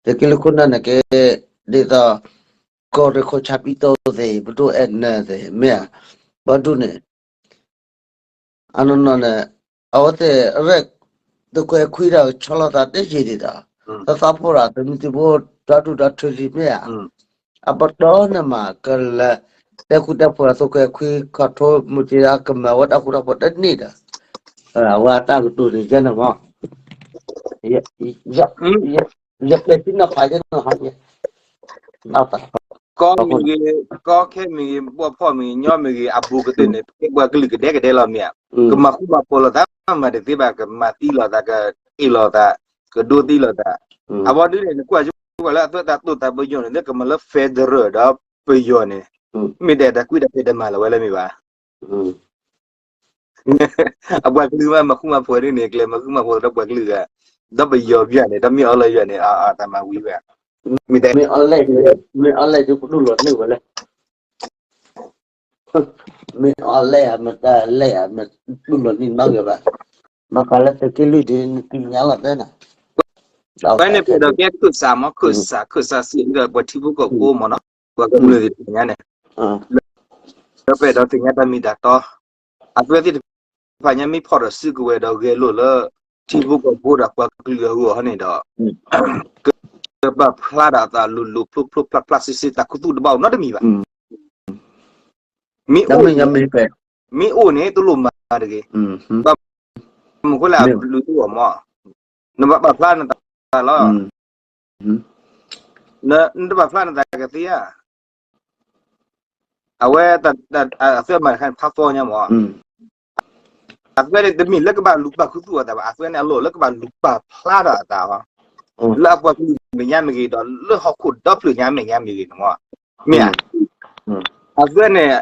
သုးက့လွံၢ်ခိၣ်နၢ်န့ၣ်က့ ဒ်သိး ကီၢ်ရ့ၣ်ခိၣ်ဆါပံတိၢ်သ့ၣ် ပဒိၣ်အဲၣ်နၢသ့ၣ် မ့ၢ်ဧါ, ဘၣ်ဒုန့ၣ် အနီၢ်နီၢ်န့ၣ် အဝဲသ့ၣ်ရဲၣ် သုးခိၣ်အဲၣ်ခွံဒီးဆီလီၤသးတယံာ်ဒံးဒီး သသးဖိဒီး သုးမုၢ်သံၣ်ဘိ ဒီဒူၣ်ဒီထၢလံမ့ၢ်ဧါ, အပတီၢ်န့ၣ်မး ကလဲၤ တဲဃူတဲဖိးဒီး သုးခိၣ်အဲၣ်ခွံ ခီၣ်ထိ မုၢ်တ့ဒီး ကမၤဝဲတၢ်ဃူတၢ်ဖိးတန့ၢ်ဒီး အဝဲအတၢ်ကတိၤန့ၣ်ယဲန့ၣ်မး ယပျဲၢ်ထံနီၤဖးယဲန့ၣ်ဟီယဲ ကီမ့ၢ်ဂ့ၤ, ကီခဲမ့ၢ်ဂ့ၤ, ဘီၣ်ဖီၣ်မ့ၢ်ဂ့ၤ, ညီမ့ၢ်ဂ့ၤ, အဘူးကတၢၢ်န့ၣ် ပှၤကလုာ်ကဒဲကဒဲလီၤမ့ၢ်ဧါ, ကမၤဃူမၤဖိးလိာ်သး မၤတသ့ဘၣ်, ကမၤသံလိာ်သး, ကအ့ၣ်လိာ်သး, ကဒိသံလိာ်သး, အဝဲဒုန့ၣ် နကွၢ်ဆိကွၢ်လၢအသွဲၣ်တၢ်တိာ်သးပယီၤန့ၣ် လၢကမၤလၢ federal ဒီးပယီၤန့ၣ် မ့ၢ်ဒဲးတၢ်ကွံတၢ်ဖံးတမၤလၢၤဝဲလၢမ့ၢ်ဘၣ် အပှၤကလုာ်မၤမၤဃူမၤဖိးဒ်န့ၣ် ကျဲမၤဃူမၤဖိးဒီးပှၤကလုာ်ဂၤ, ဒီးပယီၤဘၣ်န့ၣ် ဒီးမ့ၢ်အီၤလၢယွၤန့ၣ် အတၢ်မၤဝံၤဝဲ, မ့ၢ်တဲ, မ့ၢ်အီၤလဲၣ်, မ့ၢ်အီၤလဲၣ်ဒုပဒိၣ်လီၤန့ၢ်ဝဲလဲၣ်, မ့ၢ်အီၤလဲၣ်ဧါ မ့ၢ်တၢ်လဲၣ်ဧါ မ့ၢ်ဒိၣ်လီၤန့ၢ်နီတဂၤဘၣ်, မ့ၢ်ဃးလၢသုးက့လွံၢ်ဒ်န့ၣ် နသ့ၣ်ညါလီၤတဲနၤ, ဝဲန့ၣ်ပှဲၤဒီးကဲခၢၣ်စးမး ခၢၣ်စး ခၢၣ်စးစံးဒီးပှၤထံဖိကီၢ်ဖိမးနီၤ, ပှၤကမျၢၢ်သ့ၣ်တဖၣ်ညါန့ၣ် လၢပှဲၤဒီးသ့ၣ်ညါတၢ်မ့ၢ်တၢ်တီ, အဝဲသ့ၣ်တဖၣ်ညါမ့ၢ်ဖီၣ်ဒီးစုကဝဲၤဒီးဂဲၤလိာ်လၢ ထံဖိကီၢ်ဖိဒီးပှၤကလုာ်အဂီၢ်ဟီန့ၣ်ဒီး ကပာ်ဖျါဒီးအသးလိၤလိၤဖျိဖျိဖျါဖျါစ့စ့ တၢ်ခူသူၣ်တဘၣ်အိၣ်နီတမံၤဘၣ်. မ့ၢ်အိၣ်န့ၣ် မ့ၢ်အိၣ်န့ၣ် တလိၣ်မၤတဂ့ၤ. ဘၣ်မနုၤဃိလဲၣ် အဘျုးတအိၣ်မး နဘၣ်ပာ်ဖျါနသးလီၤ. နတပာ်ဖျါနသးကသ့ဧါ. အဝဲ အသွဲၣ်မၤတခါန့ၣ် ဖးသီညါမး. အသွဲၣ်န့ၣ် တမ့ၢ်လၢကဘၣ်လူၤပာ်ခူသူၣ်အသးဘၣ်. အသွဲၣ်န့ၣ် အလီၢ်လၢကဘၣ်လူၤပာ်ဖျါထီၣ်အသး လၢအပှၤကလုာ်မဲာ်ညါမ့ၢ်ဂ့ၤ ဒီးလၢဟီၣ်ခိၣ်ဒီဖျၢၣ်ညါမဲာ်ညါမ့ၢ်ဂ့ၤန့ၣ်မး. မ့ၢ်ဧါ. အသွဲၣ်န့ၣ်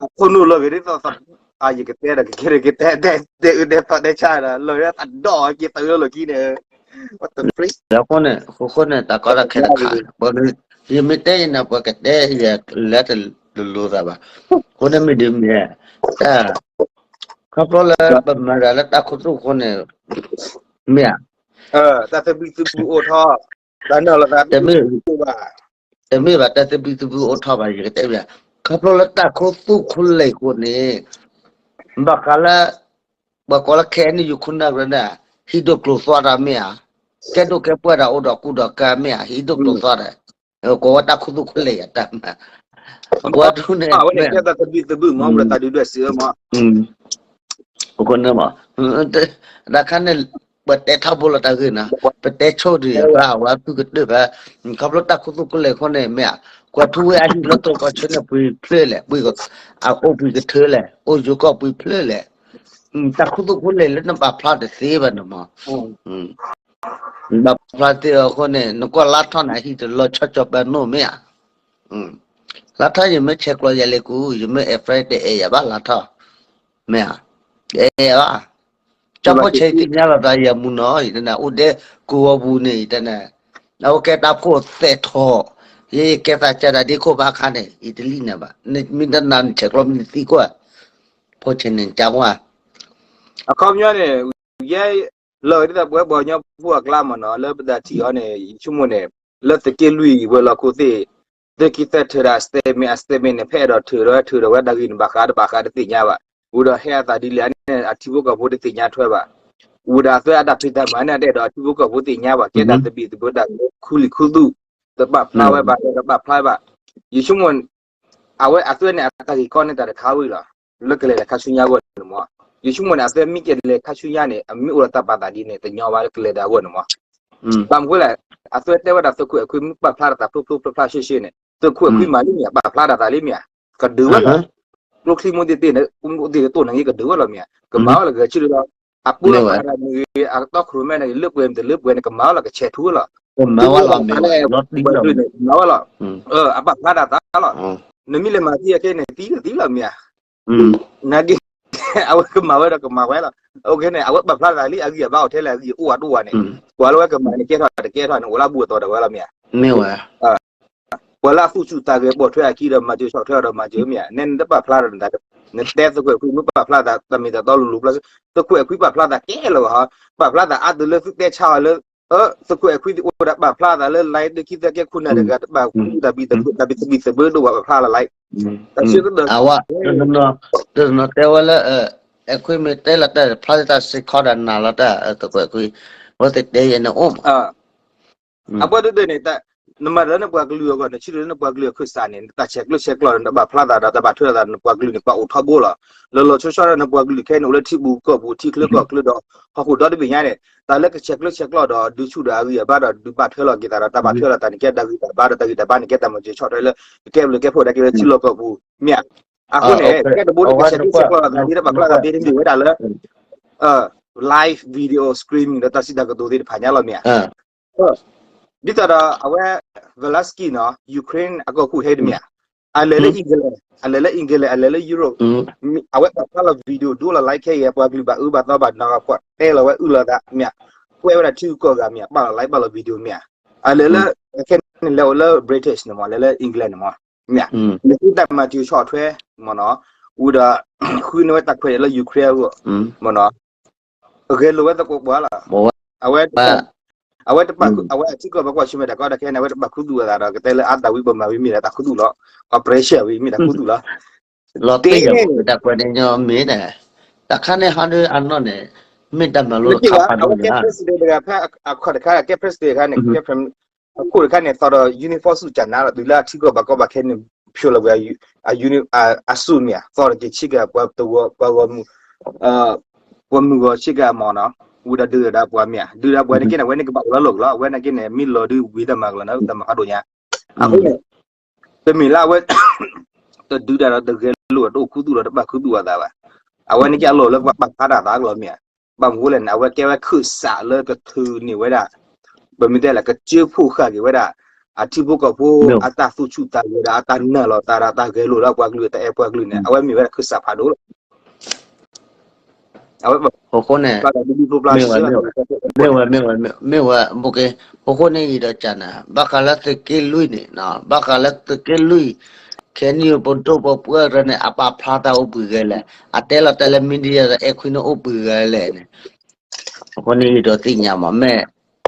အခိၣ်နူာ်လီၤဂ့ၤဒ်သိး ယကတဲဒီး ကကဲဒ်ကတဲ တဲအၢတဲသီတဲဆါဒီး လီၤဂ့ၤသးဒီးက့ၤသုးလၢလီၢ်ခံန့ၣ် အဃိန့ၣ် အဃိန့ၣ် တၢ်ကီတၢ်ခဲတခါ ယမ့ၢ်တဲယၤန့ၣ် ပှၤကတဲယၤလၢတလိၤသးဘၣ်. အဃိန့ၣ်မ့ၢ်ဒ်မ့ၢ် တၢ် ခီဖျိလၢပမၤတၢ်လၢတၢ်ခူသူၣ်အဃိန့ၣ် မ့ၢ်ဧါ. တၢ်သဘံၣ်သဘုၣ်အိၣ်ထီၣ် တၢ်နၢ်လီၤသးတမ့ၢ်ဘၣ်. တမ့ၢ်ဘၣ် တၢ်သဘံၣ်သဘုၣ်အိၣ်ထီၣ်ဘၣ် ယကတဲဘၣ်. ခီဖျိလၢတၢ်ခူသူၣ်ခူလ့ၢ်အဃိန့ၣ် ဘၣ်ဃးလၢ ပှၤကိးလၢ ခဲအံၤန့ၣ် ယခိၣ်နၢ်ရၢန့ၣ် ဟံၣ်ဒိၣ်ကျိၤသွါတၢ်မ့ၢ်ဧါ. ကဲဒိၣ်ကဲပှၢ်တၢ်အိၣ်ဒီးကူဒီးကၤမ့ၢ်ဧါ ဟံၣ်ဒိၣ်ကျိၤသွါတၢ် ကိးဝဲတၢ်ခူသူၣ်ခူလ့ၢ်ယၤတၢ်မၤ ပှၤဒ်န့ၣ် အဝဲန့ၣ်ကဲတၢ်သဘံၣ်သဘုၣ်မး ပတၢ်ဒုးဒွဲၣ်စံးအၢမး အဃိန့ၣ်မး တၢ်ခါန့ၣ် ပတဲထီဘိလီၤတၢ်ဂ့ၢ်နီၤ ပတဲဆိဒံးဘၣ် အဝဲသုကတၢၢ်ဖဲ ခီဖျိတၢ်ခူသူၣ်ခူလ့ၢ်အဃိန့ၣ် မ့ၢ်ဧါ ကွၢ်ထူဝဲအဟံၣ်လၢတိၤကီၢ်ဆၢန့ၣ် ပှံၤဖျၢၣ်လဲၣ် ပှံၤ အအိၣ်ပှံၤကထၢလဲၣ် အိၣ်ယိၤကီၢ်ပှံၤဖျၢၣ်လဲၣ် တၢ်ခူသူၣ်ခူလ့ၢ်လၢနပာ်ဖျါတသ့ဘၣ်န့ၣ်မး နပာ်ဖျါတသ့အဃိန့ၣ် နကွၢ်လါထီၣ်န့ၣ် အဟံၣ်တလီၤဆီကၠီၤပၢနိၣ်မ့ၢ်ဧါ လါထီၣ်ယမ့ၢ်ဆဲးကျိးယၤလၢကူ ယမ့ၢ်အဲၣ်ဖရဲတအဲၣ်ယၤဘၣ်လါထီၣ် မ့ၢ်ဧါ တအဲၣ်ယၤဘၣ် ကၠီဖိဆဲးသ့ၣ်ညါလီၤသးယၤမူနီၤ ယတနၢ်အိၣ်ဒဲကဝီၤပူၤန့ၣ် ယတနၢ် အဝဲကဲတၢ်ဖိသဲးထီၣ် ယကဲသးကၢ်ဒၣ်ဒ့ခိၣ်ဘၣ်ခါန့ၣ် ယတလံၣ်နၤဘၣ် မ့ၢ်တနၢ်နဆဲးကျိးမ့ၢ်နသံကွၢ် ဖိဆဲးန့ၣ်ကၢ်ဝါ အခီပညီန့ၣ် ယဲ လၢဒ်သိးပဝဲပှၤကညီဖိအကျါမ့ၢ်နီၤ လၢပတၢ်ထံၣ်အီၤန့ၣ် ယဆိကမိၣ်န့ၣ် လၢသုးက့လွံၢ်ဝဲၤလီၢ်ခိၣ်သ့ၣ် သုးက့သၢထုးဒီး statement အ statement န့ၣ် ဖဲအဲၣ်ဒိးထုးဒီးထုးဒီးဝဲတၢ်ဂ့ၢ်န့ၣ် ဘၣ်ဃးတဘၣ်ဃးတသ့ၣ်ညါဘၣ် ဝံၤဒီးဟဲအသးဒ်လဲၣ်န့ၣ် အထံဖိကီၢ်ဖိတသ့ၣ်ညါထွဲဘၣ် ဝံၤဒီးအသွဲအတၢ်ဖံးတၢ်မၤန့ၣ် တအဲၣ်ဒိးအထံဖိကီၢ်ဖိသ့ၣ်ညါဘၣ် ကဲတၢ်သဘံၣ်သဘုၣ်တၢ်ခူလံာ်ခူသူၣ် တပာ်ဖျါဝဲဘၣ် တပာ်ဖျါဝဲဘၣ် ယဆိကမိၣ် အဝဲအသွဲန့ၣ် အတၢ်ဂ့ၢ်ကီန့ၣ်တၢ်တခါဝံၤလီၤ လၢကလဲၤလၢခါဆူညါအဂီၢ်န့ၣ်မး ယဆိကမိၣ်န့ၣ် အသွဲမ့ၢ်ကလဲၤခါဆူညါန့ၣ် အမ့ၢ်အိၣ်ဒီးတၢ်ပာ်သးဒ်န့ၣ် တညီဘၣ်လၢကလဲၤဒီးအဂီၢ်န့ၣ်မး ဘၣ်မနုၤဃိလဲၣ် အသွဲတဲဝဲဒၣ်သုးခိၣ်အဲၣ်ခွံမ့ၢ်ပာ်ဖျါဒီးတၢ်ဖျိဖျိဖျါဖျါရှဲရှဲန့ၣ် သုးခိၣ်အဲၣ်ခွံမၤလံမ့ၢ်ဧါ ပာ်ဖျါဒီးသးလံမ့ၢ်ဧါ ကဒုးဝဲလီၤ ကျိချံမိၢ်သ့ၣ်တဖၣ်န့ၣ် မိၢ်သ့ၣ်တဖၣ်န့ၣ် ကဒုးဝဲလီၤမ့ၢ်ဧါ ကမၤဝဲလီၤဂဲၤဆၢထၢၣ်လီၤ အပူၤလီၤဖးဒၣ်မ့ၢ်ဂ့ၤ အတီခိၣ်ရိၣ်မဲန့ၣ်ဂ့ၤ လၢပှဲၤမ့ၢ်တလၢပှဲၤန့ၣ် ကမၤဝဲလီၤကဆဲးထူဝဲလီၤ ကမၤဝဲလီၤမ့ၢ် ကမၤဝဲလီၤ အပာ်ဖျါဒီးသးလီၤ နမ့ၢ်လဲၤမၤသံအခဲန့ၣ် သံလီၤသံလီၤမ့ၢ်ဧါ, နာ်က့ အဝဲကမၤဝဲဒီးကမၤဝဲလီၤ. အခဲန့ၣ် အဝဲပာ်ဖျါသးလံအဂံၢ်အဘါအီၤထဲလဲၣ်အဂံၢ်အိၣ်အဒိၣ်ဝဲန့ၣ်, ပှၤလၢဝဲကမၤန့ၣ်ကဲထီၣ်တကဲထီၣ်န့ၣ် အိၣ်လၢအဘူးအသီဒီးဝဲလီၤမ့ၢ်ဧါ. မ့ၢ်ဝဲ ပှၤလၢအသူၣ်ဆူၣ်သးဂဲၤပိာ်ထွဲအခံဒီးမၤစၢၤဆီၣ်ထွဲအီၤဒီးမၤစၢၤမ့ၢ်ဧါ, နဲနတပာ်ဖျါဒီးနသး, နတဲသကွဲးခွံ မ့ၢ်ပာ်ဖျါသးတမ့ၢ်တတီလိၤလိၤဖျါ, သကွဲးခွံပာ်ဖျါသးကဲလၢၤဘၣ်ဟီ, ပာ်ဖျါသးအါတလၢသုတဲဆါအီၤလၢ, သကွဲးခွံသ့ၣ်အိၣ်ဝဲဒၣ်ပာ်ဖျါသးလၢ line ဒုခံသၢကဲခိၣ်နၢ်တဂၤတဘၣ်ဃူတၢ်ဘံၣ်သဘုၣ်ဒိၣ်ဘၣ် ပာ်ဖျါလၢ line တၢ်ဆၢကတီၢ်, တနီၤတဲဝဲလၢ အဲခွံမ့ၢ်တဲလီၤတၢ်ဖျါသးစ့ၢ်ကီးဒီးနၤလီၤတၢ်သကွဲးခွံ, ဝဲသ့ၣ်တဲယဲန့ၣ်အိၣ်မး, အဘၣ်ဒိဒိၣ်န့ၣ်, နမၤတၢ်လၢနပှၤကလုာ်အဂီၢ် နဆံးလၢနပှၤကလုာ်အခၢၣ်စးန့ၣ် နတၢ်ဆဲးကျၢဆဲးကျိးဒီးနတၢ်ပာ်ဖျါသးဒီးတၢ်ဘၣ်ထွဲလိာ်သး နပှၤကလုာ်န့ၣ် ပှၤအိၣ်ထီဘိလီၤ. လီၤလီၤဆီဆီဒီးနပှၤကလုာ်ခဲအံၤန့ၣ် အိၣ်လၢထံပူၤကီၢ်ပူၤ ထံချၢကီၢ်ချၢဒီး ဟီၣ်ခိၣ်ဒီတဘ့ၣ်ညါန့ၣ် တၢ်လၢကဆဲးကျၢဆဲးကျိးဒီးဒုးဆူၣ်ဒီးအဂံၢ်အဘါဒီးဒုးဘၣ်ထွဲလိာ်က့ၤသးဒီးတၢ်ဘၣ်ထွဲလိာ်သးန့ၣ် ကဲတၢ်ဂံၢ်တၢ်ဘါဒီးတၢ်ဂံၢ်တၢ်ဘါန့ၣ် ကဲတၢ်မၤစၢၤဆီၣ်ထွဲလၢ ကဲဘျုးကဲဖှိၣ်ဒၣ်က့ၤလၢထံလီၢ်ကီၢ်ပူၤမ့ၢ်ဧါ. အဃိန့ၣ် ကဲတဘိလၢကဆဲးကျၢဆဲးကျိးသးဒ်တၢ်ပာ်ဖျါသးဒ်န့ၣ်မ့ၢ်ဝဲဒၣ်လၢ live video streaming ဒီးတၢ်စံးတၢ်ကတိၤသ့ၣ်တဖၣ်ညါလီၤမ့ၢ်ဧါ. ဒ်သိးဒီးအဝဲ Zelensky နီၤ Ukraine အကီၢ်ခိၣ်ဟဲတမ့ၢ်ဧါ, အလဲၤလၢ England အလဲၤလၢ England အလဲၤလၢ Europe, အဝဲပာ်ဖျါလီၤ video ဒိလီၤ like ခဲအံၤ ပှၤကလုာ်ဘၣ်အၢဘၣ်သီဘၣ်နီၤဂၤဖှီၣ်တဲလီၤဝဲအုၣ်လီၤသးမ့ၢ်ဧါ, ကွဲးဝဲဒၣ်ထံဂုၤကီၢ်ဂၤမ့ၢ်ဧါ, ပာ်လီၤ like ပာ်လီၤ video မ့ၢ်ဧါ, အလဲၤလၢ ခဲန့ၣ်လဲၤအိၣ်လၢ British န့ၣ်မ့ၢ် လဲၤလၢ England န့ၣ်မ့ၢ် မ့ၢ်ဧါ, လၢသုတၢ်မၤစၢၤဆီၣ်ထွဲ မ့ၢ်နီၤ, ဝံၤဒီး ဃုန့ၢ်ဝဲတၢ်ခွဲးလၢ Ukraine အဂီၢ် မ့ၢ်နီၤ, ဂဲၤလိာ်ဝဲသကိးပှၤလီၤ, အဝဲ အဝဲတပာ်ခူ အဝဲအထံကီၢ်ပှၤကွၢ်ဆၢၣ်မဲာ်တၢ်ကီတၢ်ခဲန့ၣ် အဝဲတပာ်ခူသူၣ်အသးဒီး ကတဲလၢအါတၢ်ဝံပမၤဝံမ့ၢ်ဒၣ်တၢ်ခူသူၣ်လီၤ, ပှၤ pressure ဝံမ့ၢ်တၢ်ခူသူၣ်လီၤ, လီၤတ့ၢ်ယၤ တဲန့ၣ် တၢ်ကွဲးန့ၣ်ညီမ့ၢ်န့ၣ်, တၢ်ခါန့ၣ်ဟီဒုအနီၢ်န့ၣ် မ့ၢ်တၢ်မၤလိတခါဖးဒိၣ်န့ၣ်ဧါ, အဝဲကဲ president တဂၤဖဲအခီၣ်တခါ ကဲ president တခါန့ၣ် ကဲ အခိၣ်တခါန့ၣ် သီဒီး uniform ဆူၣ်ကၢ်နါလီၤ တုၤလၢအထံကီၢ်ပှၤကီၢ်ပှၤခဲန့ၣ် ဖျိလီၤဝဲ အ uniform အဆူၣ်မ့ၢ်ဧါ, သီဒီးက့ၤဆ့ကၤပှၤတဝီပှၤဂီၢ်မုၢ် ပှၤမုၢ်ဂီၤဆ့ကၤမ့ၢ်နီၤ, ဝံၤဒီးဒုးဒၣ်ပှၤမ့ၢ်ဧါ, ဒုးဒၣ်ပှၤန့ၣ်က့န့ၣ် အဝဲန့ၣ်ကဘၣ်အိၣ်လၢလီၢ်ကလီၤ, အဝဲန့ၣ်က့န့ၣ် မ့ၢ်လီၤဒုးဝံၤတၢ်မၤကလီၤန့ၣ် တၢ်မၤဖးဒိၣ်ညါ, အဃိန့ၣ် တမ့ၢ်လၢအဝဲ တဒုးတၢ်ဒီးတဂဲၤလိာ်တအိၣ်ခူသူၣ်ဒီးတဘၣ်ခူသူၣ်အသးဘၣ်, အဝဲန့ၣ်က့အလီၢ်လၢပှၤပာ်ဖျါတၢ်သးကလီၤမ့ၢ်ဧါ, ဘၣ်မနုၤလဲၣ်န့ၣ် အဝဲကဲဝဲခၢၣ်စးလၢကထုးန့ၢ်ဝဲဒၣ် ပမ့ၢ်တဲလၢကစၢဖှိၣ်ဃာ်က့ၤဝဲဒၣ် အထံဖိကီၢ်ဖိ အတၢ်သူၣ်ဆူၣ်သးဂဲၤဒီး အတၢ်နၢ်လိာ်သးဒီး တၢ်ဂဲၤလိာ်လၢပှၤကလုာ် တၢ်အဲၣ်ပှၤကလုာ်န့ၣ် အဝဲမ့ၢ်ဝဲဒၣ်ခၢၣ်စးဖးဒိၣ်လီၤ. အဃိန့ၣ် မ့ၢ်ဝဲ မ့ၢ်ဝဲ မ့ၢ်ဝဲ မ့ၢ်ဝဲ ဘိက့ အဃိန့ၣ်အံၤဒီးကနၤ ဘၣ်ဃးလၢသုးက့လွံၢ်န့ၣ် ဘၣ်ဃးလၢသုးက့လွံၢ် ခဲနံၣ်ပဒိၣ်ပပှၢ်တၢ်န့ၣ် အပာ်ဖျါတၢ်အိၣ်ဘှံးဂဲၤလဲၣ်, အတဲလီၤတၢ်လၢ media ဒီးအဲၣ်ခွံန့ၣ်အိၣ်ဘှံးဂဲၤလဲၣ်န့ၣ် အဃိန့ၣ်အံၤဒီးသ့ၣ်ညါမး မ့ၢ်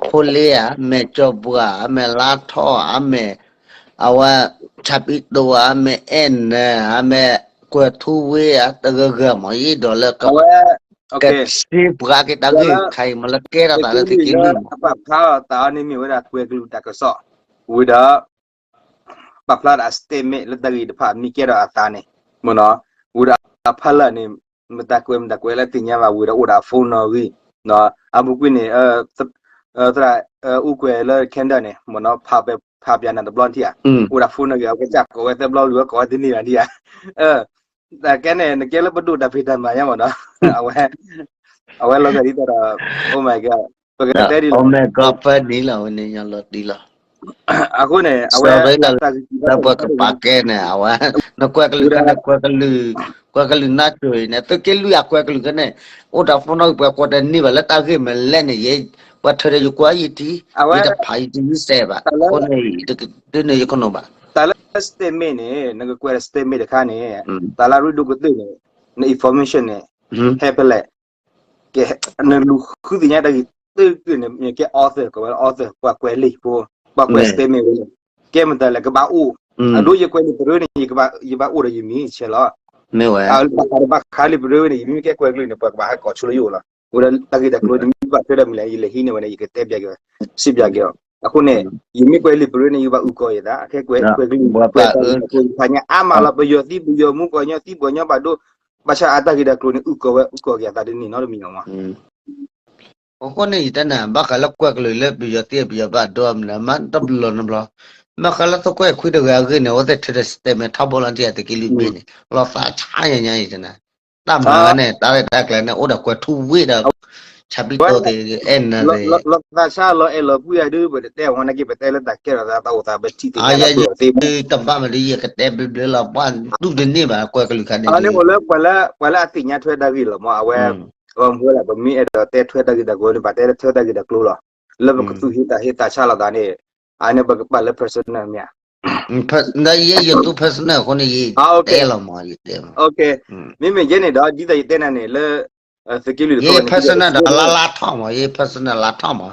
ဖိလ့ဧါ, မ့ၢ်ကၠီၤပှၤဧါ, မ့ၢ်လါထီၣ်ဧါ, မ့ၢ် အဝဲ ဆၣ်ပံတိၤဧါ, မ့ၢ်အဲၣ်နၢၤဧါ, မ့ၢ်ကွဲၤထူဝ့ဧါ, တဂၤဂၤမး ယအဲၣ်ဒိးလၢ ကစ့ပှၤက့ၤတၢ်ဂ့ၢ်ခါအံၤမး လၢကဲထီၣ်သးလၢသုးက့လွံၢ်မး အပာ်ဖျါအီၤသးအီၤန့ၣ်မ့ၢ်ဝဲဒၣ်ကွဲၤကလုာ်တၢ်ကစီၣ်, ဝံၤဒီး ပာ်ဖျါဒၣ်အ statement လၢတၢ်ဂ့ၢ်တဖၣ်မ့ၢ်ကဲထီၣ်အသးန့ၣ် မ့ၢ်နီၤ, ဝံၤဒီးအဖီလာ်န့ၣ် မတၤကွဲးမတၤကွဲးလၢသ့ၣ်ညါဘၣ် ဝံၤဒီးအိၣ်ဒီးအ phone နီၣ်ဂံၢ်, အပူၤကွံာ်န့ၣ် သရၣ်အူကွဲၤလၢ Canada န့ၣ် မ့ၢ်နီၤ ဖးပဖးပၠးနၤတဘျီထံၣ်ဧါ, အိၣ်ဒီး phone နီၣ်ဂံၢ် အဝဲစ့ၢ်ကီးဝဲသၢဘျီလံဝဲကိးဝဲတန့ၢ်ဘၣ်ဒံးဧါ, တၢ်ကဲန့ၣ် နကဲလၢပဒိၣ်တၢ်ဖံးတၢ်မၤညါမ့ၢ်နီၤ, အဝဲ အဝဲလီၤဂာ်ဒ်သိးဒီး oh my god ပကတဲဒ်လဲၣ် အဃိန့ၣ် အဝဲ လၢပှၤကပာ်ကဲန့ၣ် အဝဲ နကွဲးကလုာ်ခဲန့ၣ် ကွဲးကလုာ် ကွဲးကလုာ်နါစိၤအံၤန့ၣ် သုးက့လွံၢ်အကွဲးကလုာ်ခဲန့ၣ် အိၣ်ဒီး phone နီၣ်ဂံၢ် ပှၤကွဲးတန့ၢ်ဘၣ်လၢတၢ်ဂ့ၢ်မနုၤလဲၣ်န့ၣ် ယဲ ပှၤထၢဒီးယကွၢ်ယထံ ယတဖးယတယုၢ်စဲးဘၣ် အဃိန့ၣ် တန့ၢ်ယခနီၣ်ဘၣ် တၢ်လၢ statement န့ၣ် နကကွဲး statement တခါန့ၣ် တၢ်လၢရ့ဒိၣ်ကတၢၢ်န့ၣ် န information န့ၣ် ဟဲဖဲလဲၣ် ကဲ နလူၤဃုသ့ၣ်ညါတၢ်ဂ့ၢ်သ့ၣ်တဖၣ်န့ၣ် မ့ၢ်ကဲ author ကိးဝဲလၢ author ပှၤကွဲးလံာ်ဖိ ပှၤကွဲး statement ဝဲန့ၣ် ကဲမတၤလဲၣ် ကဘၣ်အိၣ် အဒိ ယကွဲးလံာ်ပရၢန့ၣ် ယဘၣ်အိၣ်ဒီးယမံၤဆဲးလီၤ ဘၣ်ဃးလံာ်ပရၢဝဲန့ၣ် ယမ့ၢ်ကဲကွဲးကလုာ်န့ၣ် ပှၤကဘၣ်ဟဲကိးဆိလၢယအိၣ်လီၤ ဝဲဒီးတၢ်ဂ့ၢ်တၢ်ကျိၤန့ၣ် မ့ၢ်ဘၣ်ထွဲဒီးမနုၤလဲၣ် ယလဲၤဟံးန့ၢ်ဝဲန့ၣ် ယကတဲပၠးက့ၤ စံးပၠးက့ၤအီၤ အဃိန့ၣ် ယမ့ၢ်ကွဲးလံာ်ပရၢန့ၣ် ယဘၣ်အုၣ်ကီၤယသး ခဲကွဲးကွဲးကလုာ် ကွဲးတၢ်လၢအါမးလီၤ ပယီၤသံပယီၤမူ ပှၤကညီသံပှၤကညီဘၣ်ဒိ ဘၣ်ဆၣ်အတၢ်ဂ့ၢ်တၢ်ကျိၤန့ၣ် အုၣ်ကီၤဝဲ အုၣ်ကီၤက့ၤအသးတန့ၢ်နီတမံၤလီၤမး အဃိန့ၣ် ယတဲနၤ ဘၣ်ဃးလၢကွဲးကလုာ်လၢပယီၤသံ ပယီၤဘၣ်ဒိမနုၤ မ့ၢ်တဘျီနဘျီ ဘၣ်ဃးလၢသုးက့ခွံတဂၤအဂ့ၢ်န့ၣ် အဝဲသ့ၣ်ထၢဒီး statement ထီဘိလီၤတံၢ်အသုးက့လွံၢ်ဘ့ၣ်န့ၣ် လီၤသးဆါညါညါအံၤတဲနၤ တၢ်မၤဝဲန့ၣ် တၢ်ရဲၣ်တၢ်ကျဲၤန့ၣ် အိၣ်ဒီးကွဲးထူဝ့ၣ်ဒီး ဆၣ်ဘံၣ်တိၣ်သ့ၣ် အဲၣ်နၤသ့ၣ် လီၤသးဆါလီၤအဲၣ်လီၤကွံအဒုး ပတတဲအီၤဝဲနာ်က့ ပတဲလၢတၢ်ကဲထီၣ်သးတၢ်အိၣ်သး ပထံၣ်သ့ၣ်ညါတၢ်ပှဲၤအီၤသ့မး. အယဲယတဘၣ်မးဒ်ယကတဲဘျုးဘျုးလီၤ ပှၤတူၢ်တန့ၢ်ဘၣ် ကွဲကလုာ်ခါန့ၣ် အန့ၣ်အိၣ်လၢပှၤလၢအသ့ၣ်ညါထွဲတၢ်ဂ့ၢ်လီၤမး အဝဲ မ့ၢ်လၢပမ့ၢ်အဲၣ်ဒိးတဲထွဲတၢ်ဂ့ၢ်တၢ်ကျိၤန့ၣ် ဘၣ်တဲလၢထွဲတၢ်ဂ့ၢ်တၢ်ကျိၤလီၤ. လၢပကသူၣ်ဟံးသးဟ့သးဆါလိာ်သးန့ၣ် အန့ၣ်ပကပာ်လၢ personal မ့ၢ်ဧါ. ဒီးယဲယသူ personal အဃိန့ၣ် ယတဲလီၤမး ယတဲမး မ့မ့ၢ်ယဲန့ၣ်ဒီး ဒ်သိးယတဲနၤန့ၣ်လၢ သုးက့လွံၢ်တခီ ယ personal ဒီးလါလါထီၣ်မး ယ personal လါထီၣ်မး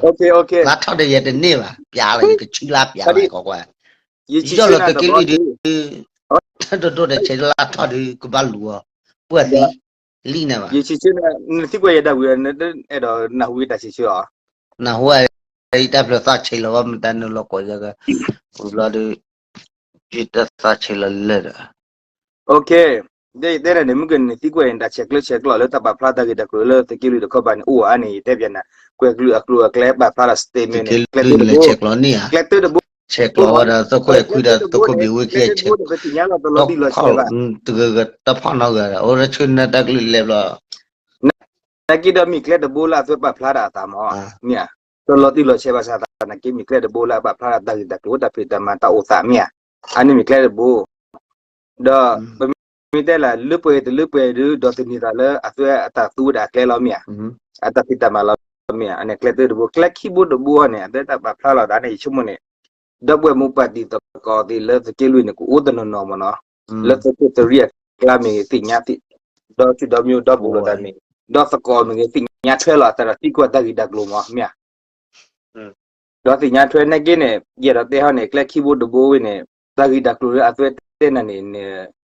လါထီၣ်ဒီးယတန့ၢ်ဘၣ် ပျးလီၤ ယကဆူလါပျးလီၤ ကီးကွၢ် ယံာ်ထီၣ်လၢသုးက့လွံၢ်ဒုး တဒိၣ်တဆဲးလါထီၣ်ဒုး ကဘၣ်လူၤအီၤ ပှၤသံ လံန့ၣ်ဘၣ် ယဆံဆၢ နသံကွၢ်ယဲဒၣ်ဝံၤ နအဲၣ်ဒိးနၢ်ဟူတၢ်ဆံဆၢအီၤ နၢ်ဟူ ယတၢ်ဖျၢၣ်သးဆံးလီၤ မတၤနုာ်လီၤကွၢ်ယၤက ဝံၤဘျီဒုး ယတၢ်သးဆံးလီၤလၢာ်ဒီး ယတဲန့ၣ်န့ၣ် မုၢ်ကနံၤသံကွၢ်အံၤ တၢ်ဆဲးကျၢဆဲးကျိးလၢတၢ်ပာ်ဖျါတၢ်ဂ့ၢ်တၢ်ကျိၤလၢသုးက့လွံၢ်တခီပၤန့ၣ် အိၣ်အါန့ၣ် ယတဲပျးနၤ ကွဲၤကလုာ်အကျိၤအကျဲပာ်ဖျါတၢ် statement န့ၣ် ကျဲတဘိ ကျဲတဘိ ဆဲးကျိးဝဲဒီး သုးခိၣ်အဲၤခွံဒီး သုးခိၣ်ဘံၤဝ့ၢ်ခံ တဖီၣ်နီတဂၤဒီး အိၣ်လၢဆူနၢတၢ်ကလုၢ်လဲၤဘျီ နာ်က့ဒီးမ့ၢ်ကျဲတဘိလၢအသုးပာ်ဖျါတၢ်အသးမး မ့ၢ်ဧါ တလီၤတံၢ်လီၤဆဲးဘၣ်ဆၣ်သနာ်က့ မ့ၢ်ကျဲတဘိလၢအပာ်ဖျါတၢ်ဂ့ၢ်တၢ်ကျိၤ တၢ်ဖံးတၢ်မၤတၢ်အိၣ်သးမ့ၢ်ဧါ အန့ၣ်မ့ၢ်ကျဲတဘိ ဒီးပမ့ၢ်တဲလၢ လၢပှဲၤတလၢပှဲၤဒုး ဒီးတန့ၢ်သးလၢအသုးအတၢ်သူဝဲဒၣ်အကျဲလီၤမ့ၢ်ဧါ အတၢ်ဖံးတၢ်မၤလီၤမ့ၢ်ဧါ အန့ၣ်ကျဲသၢတဘိ ကျဲခံဘိတဘိန့ၣ် အတၢ်ပာ်ဖျါလီၤသးန့ၣ် ယဆိကမိၣ်န့ၣ် ဒီပုၢ်ဝဲၢ်မိၢ်ပၢ်တံၤသကိးသ့ၣ်လၢသုးက့လွံၢ်န့ၣ် ကအိၣ်တနီၤနီၤမ့ၢ်နီၤ လၢသုးခိၣ်သရံၣ်အကျါမ့ၢ်ဂ့ၤသ့ၣ်ညါသ့ၣ် ဒီးဆူဒီမံၤဒီဘူးလိာ်သးမ့ၢ် ဒီးသကိးမ့ၢ်ဂ့ၤသ့ၣ်ညါထွဲလီၤအသးဒီးသံကွၢ်တၢ်ဂ့ၢ်တၢ်ကျိၤမး မ့ၢ်ဧါ ဒီးသ့ၣ်ညါထွဲနာ်က့န့ၣ် ယအဲၣ်ဒိးတဲဟီန့ၣ် ကျဲခံဘိတဘိဝဲန့ၣ် တၢ်ဂ့ၢ်တၢ်ကျိၤလၢအသုးတဲနၤန့ၣ်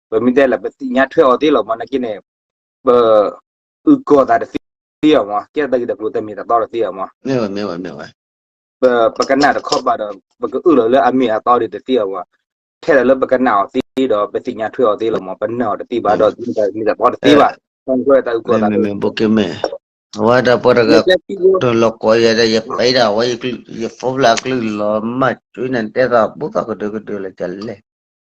ပမ့ၢ်တဲလၢပသ့ၣ်ညါထွဲအီၤသ့လီၤမး နာ်က့န့ၣ် ပ အုၣ်ကီၤသးတသ့အီၤမး ကဲတၢ်ဂ့ၢ်တၢ်ကျိၤတမ့ၢ်တတီတသ့အီၤမး မ့ၢ်ဝဲ မ့ၢ်ဝဲ ပ ပကနၣ်တခီဘၣ်ဒီး ပကအုၣ်လီၤလၢအမ့ၢ်အတီဒ်တသ့အီၤမး ထဲလၢပကနၣ်အီၤသ့ဒီး ပသ့ၣ်ညါထွဲအီၤသ့လီၤမး ပနၢ်အီၤတသ့ဘၣ်ဒီး မ့ၢ်တတီတသ့ဘၣ် တၢ်အုၣ်ကီၤသး မ့ၢ်မ့ၢ်ဘိးက့ၤမ့ၢ် အဝဲဒၣ်ပှၤတဂၤ တလီၤကီးယဲဒၣ် ယပာ်ဒၣ်ဝဲ ယ phone ဖျါအကလုၢ်လီၤ မၤကွံာ်နၤတဲသး ဘူၣ်သီၣ်ကဒၢကဒၢလၢကလဲၣ်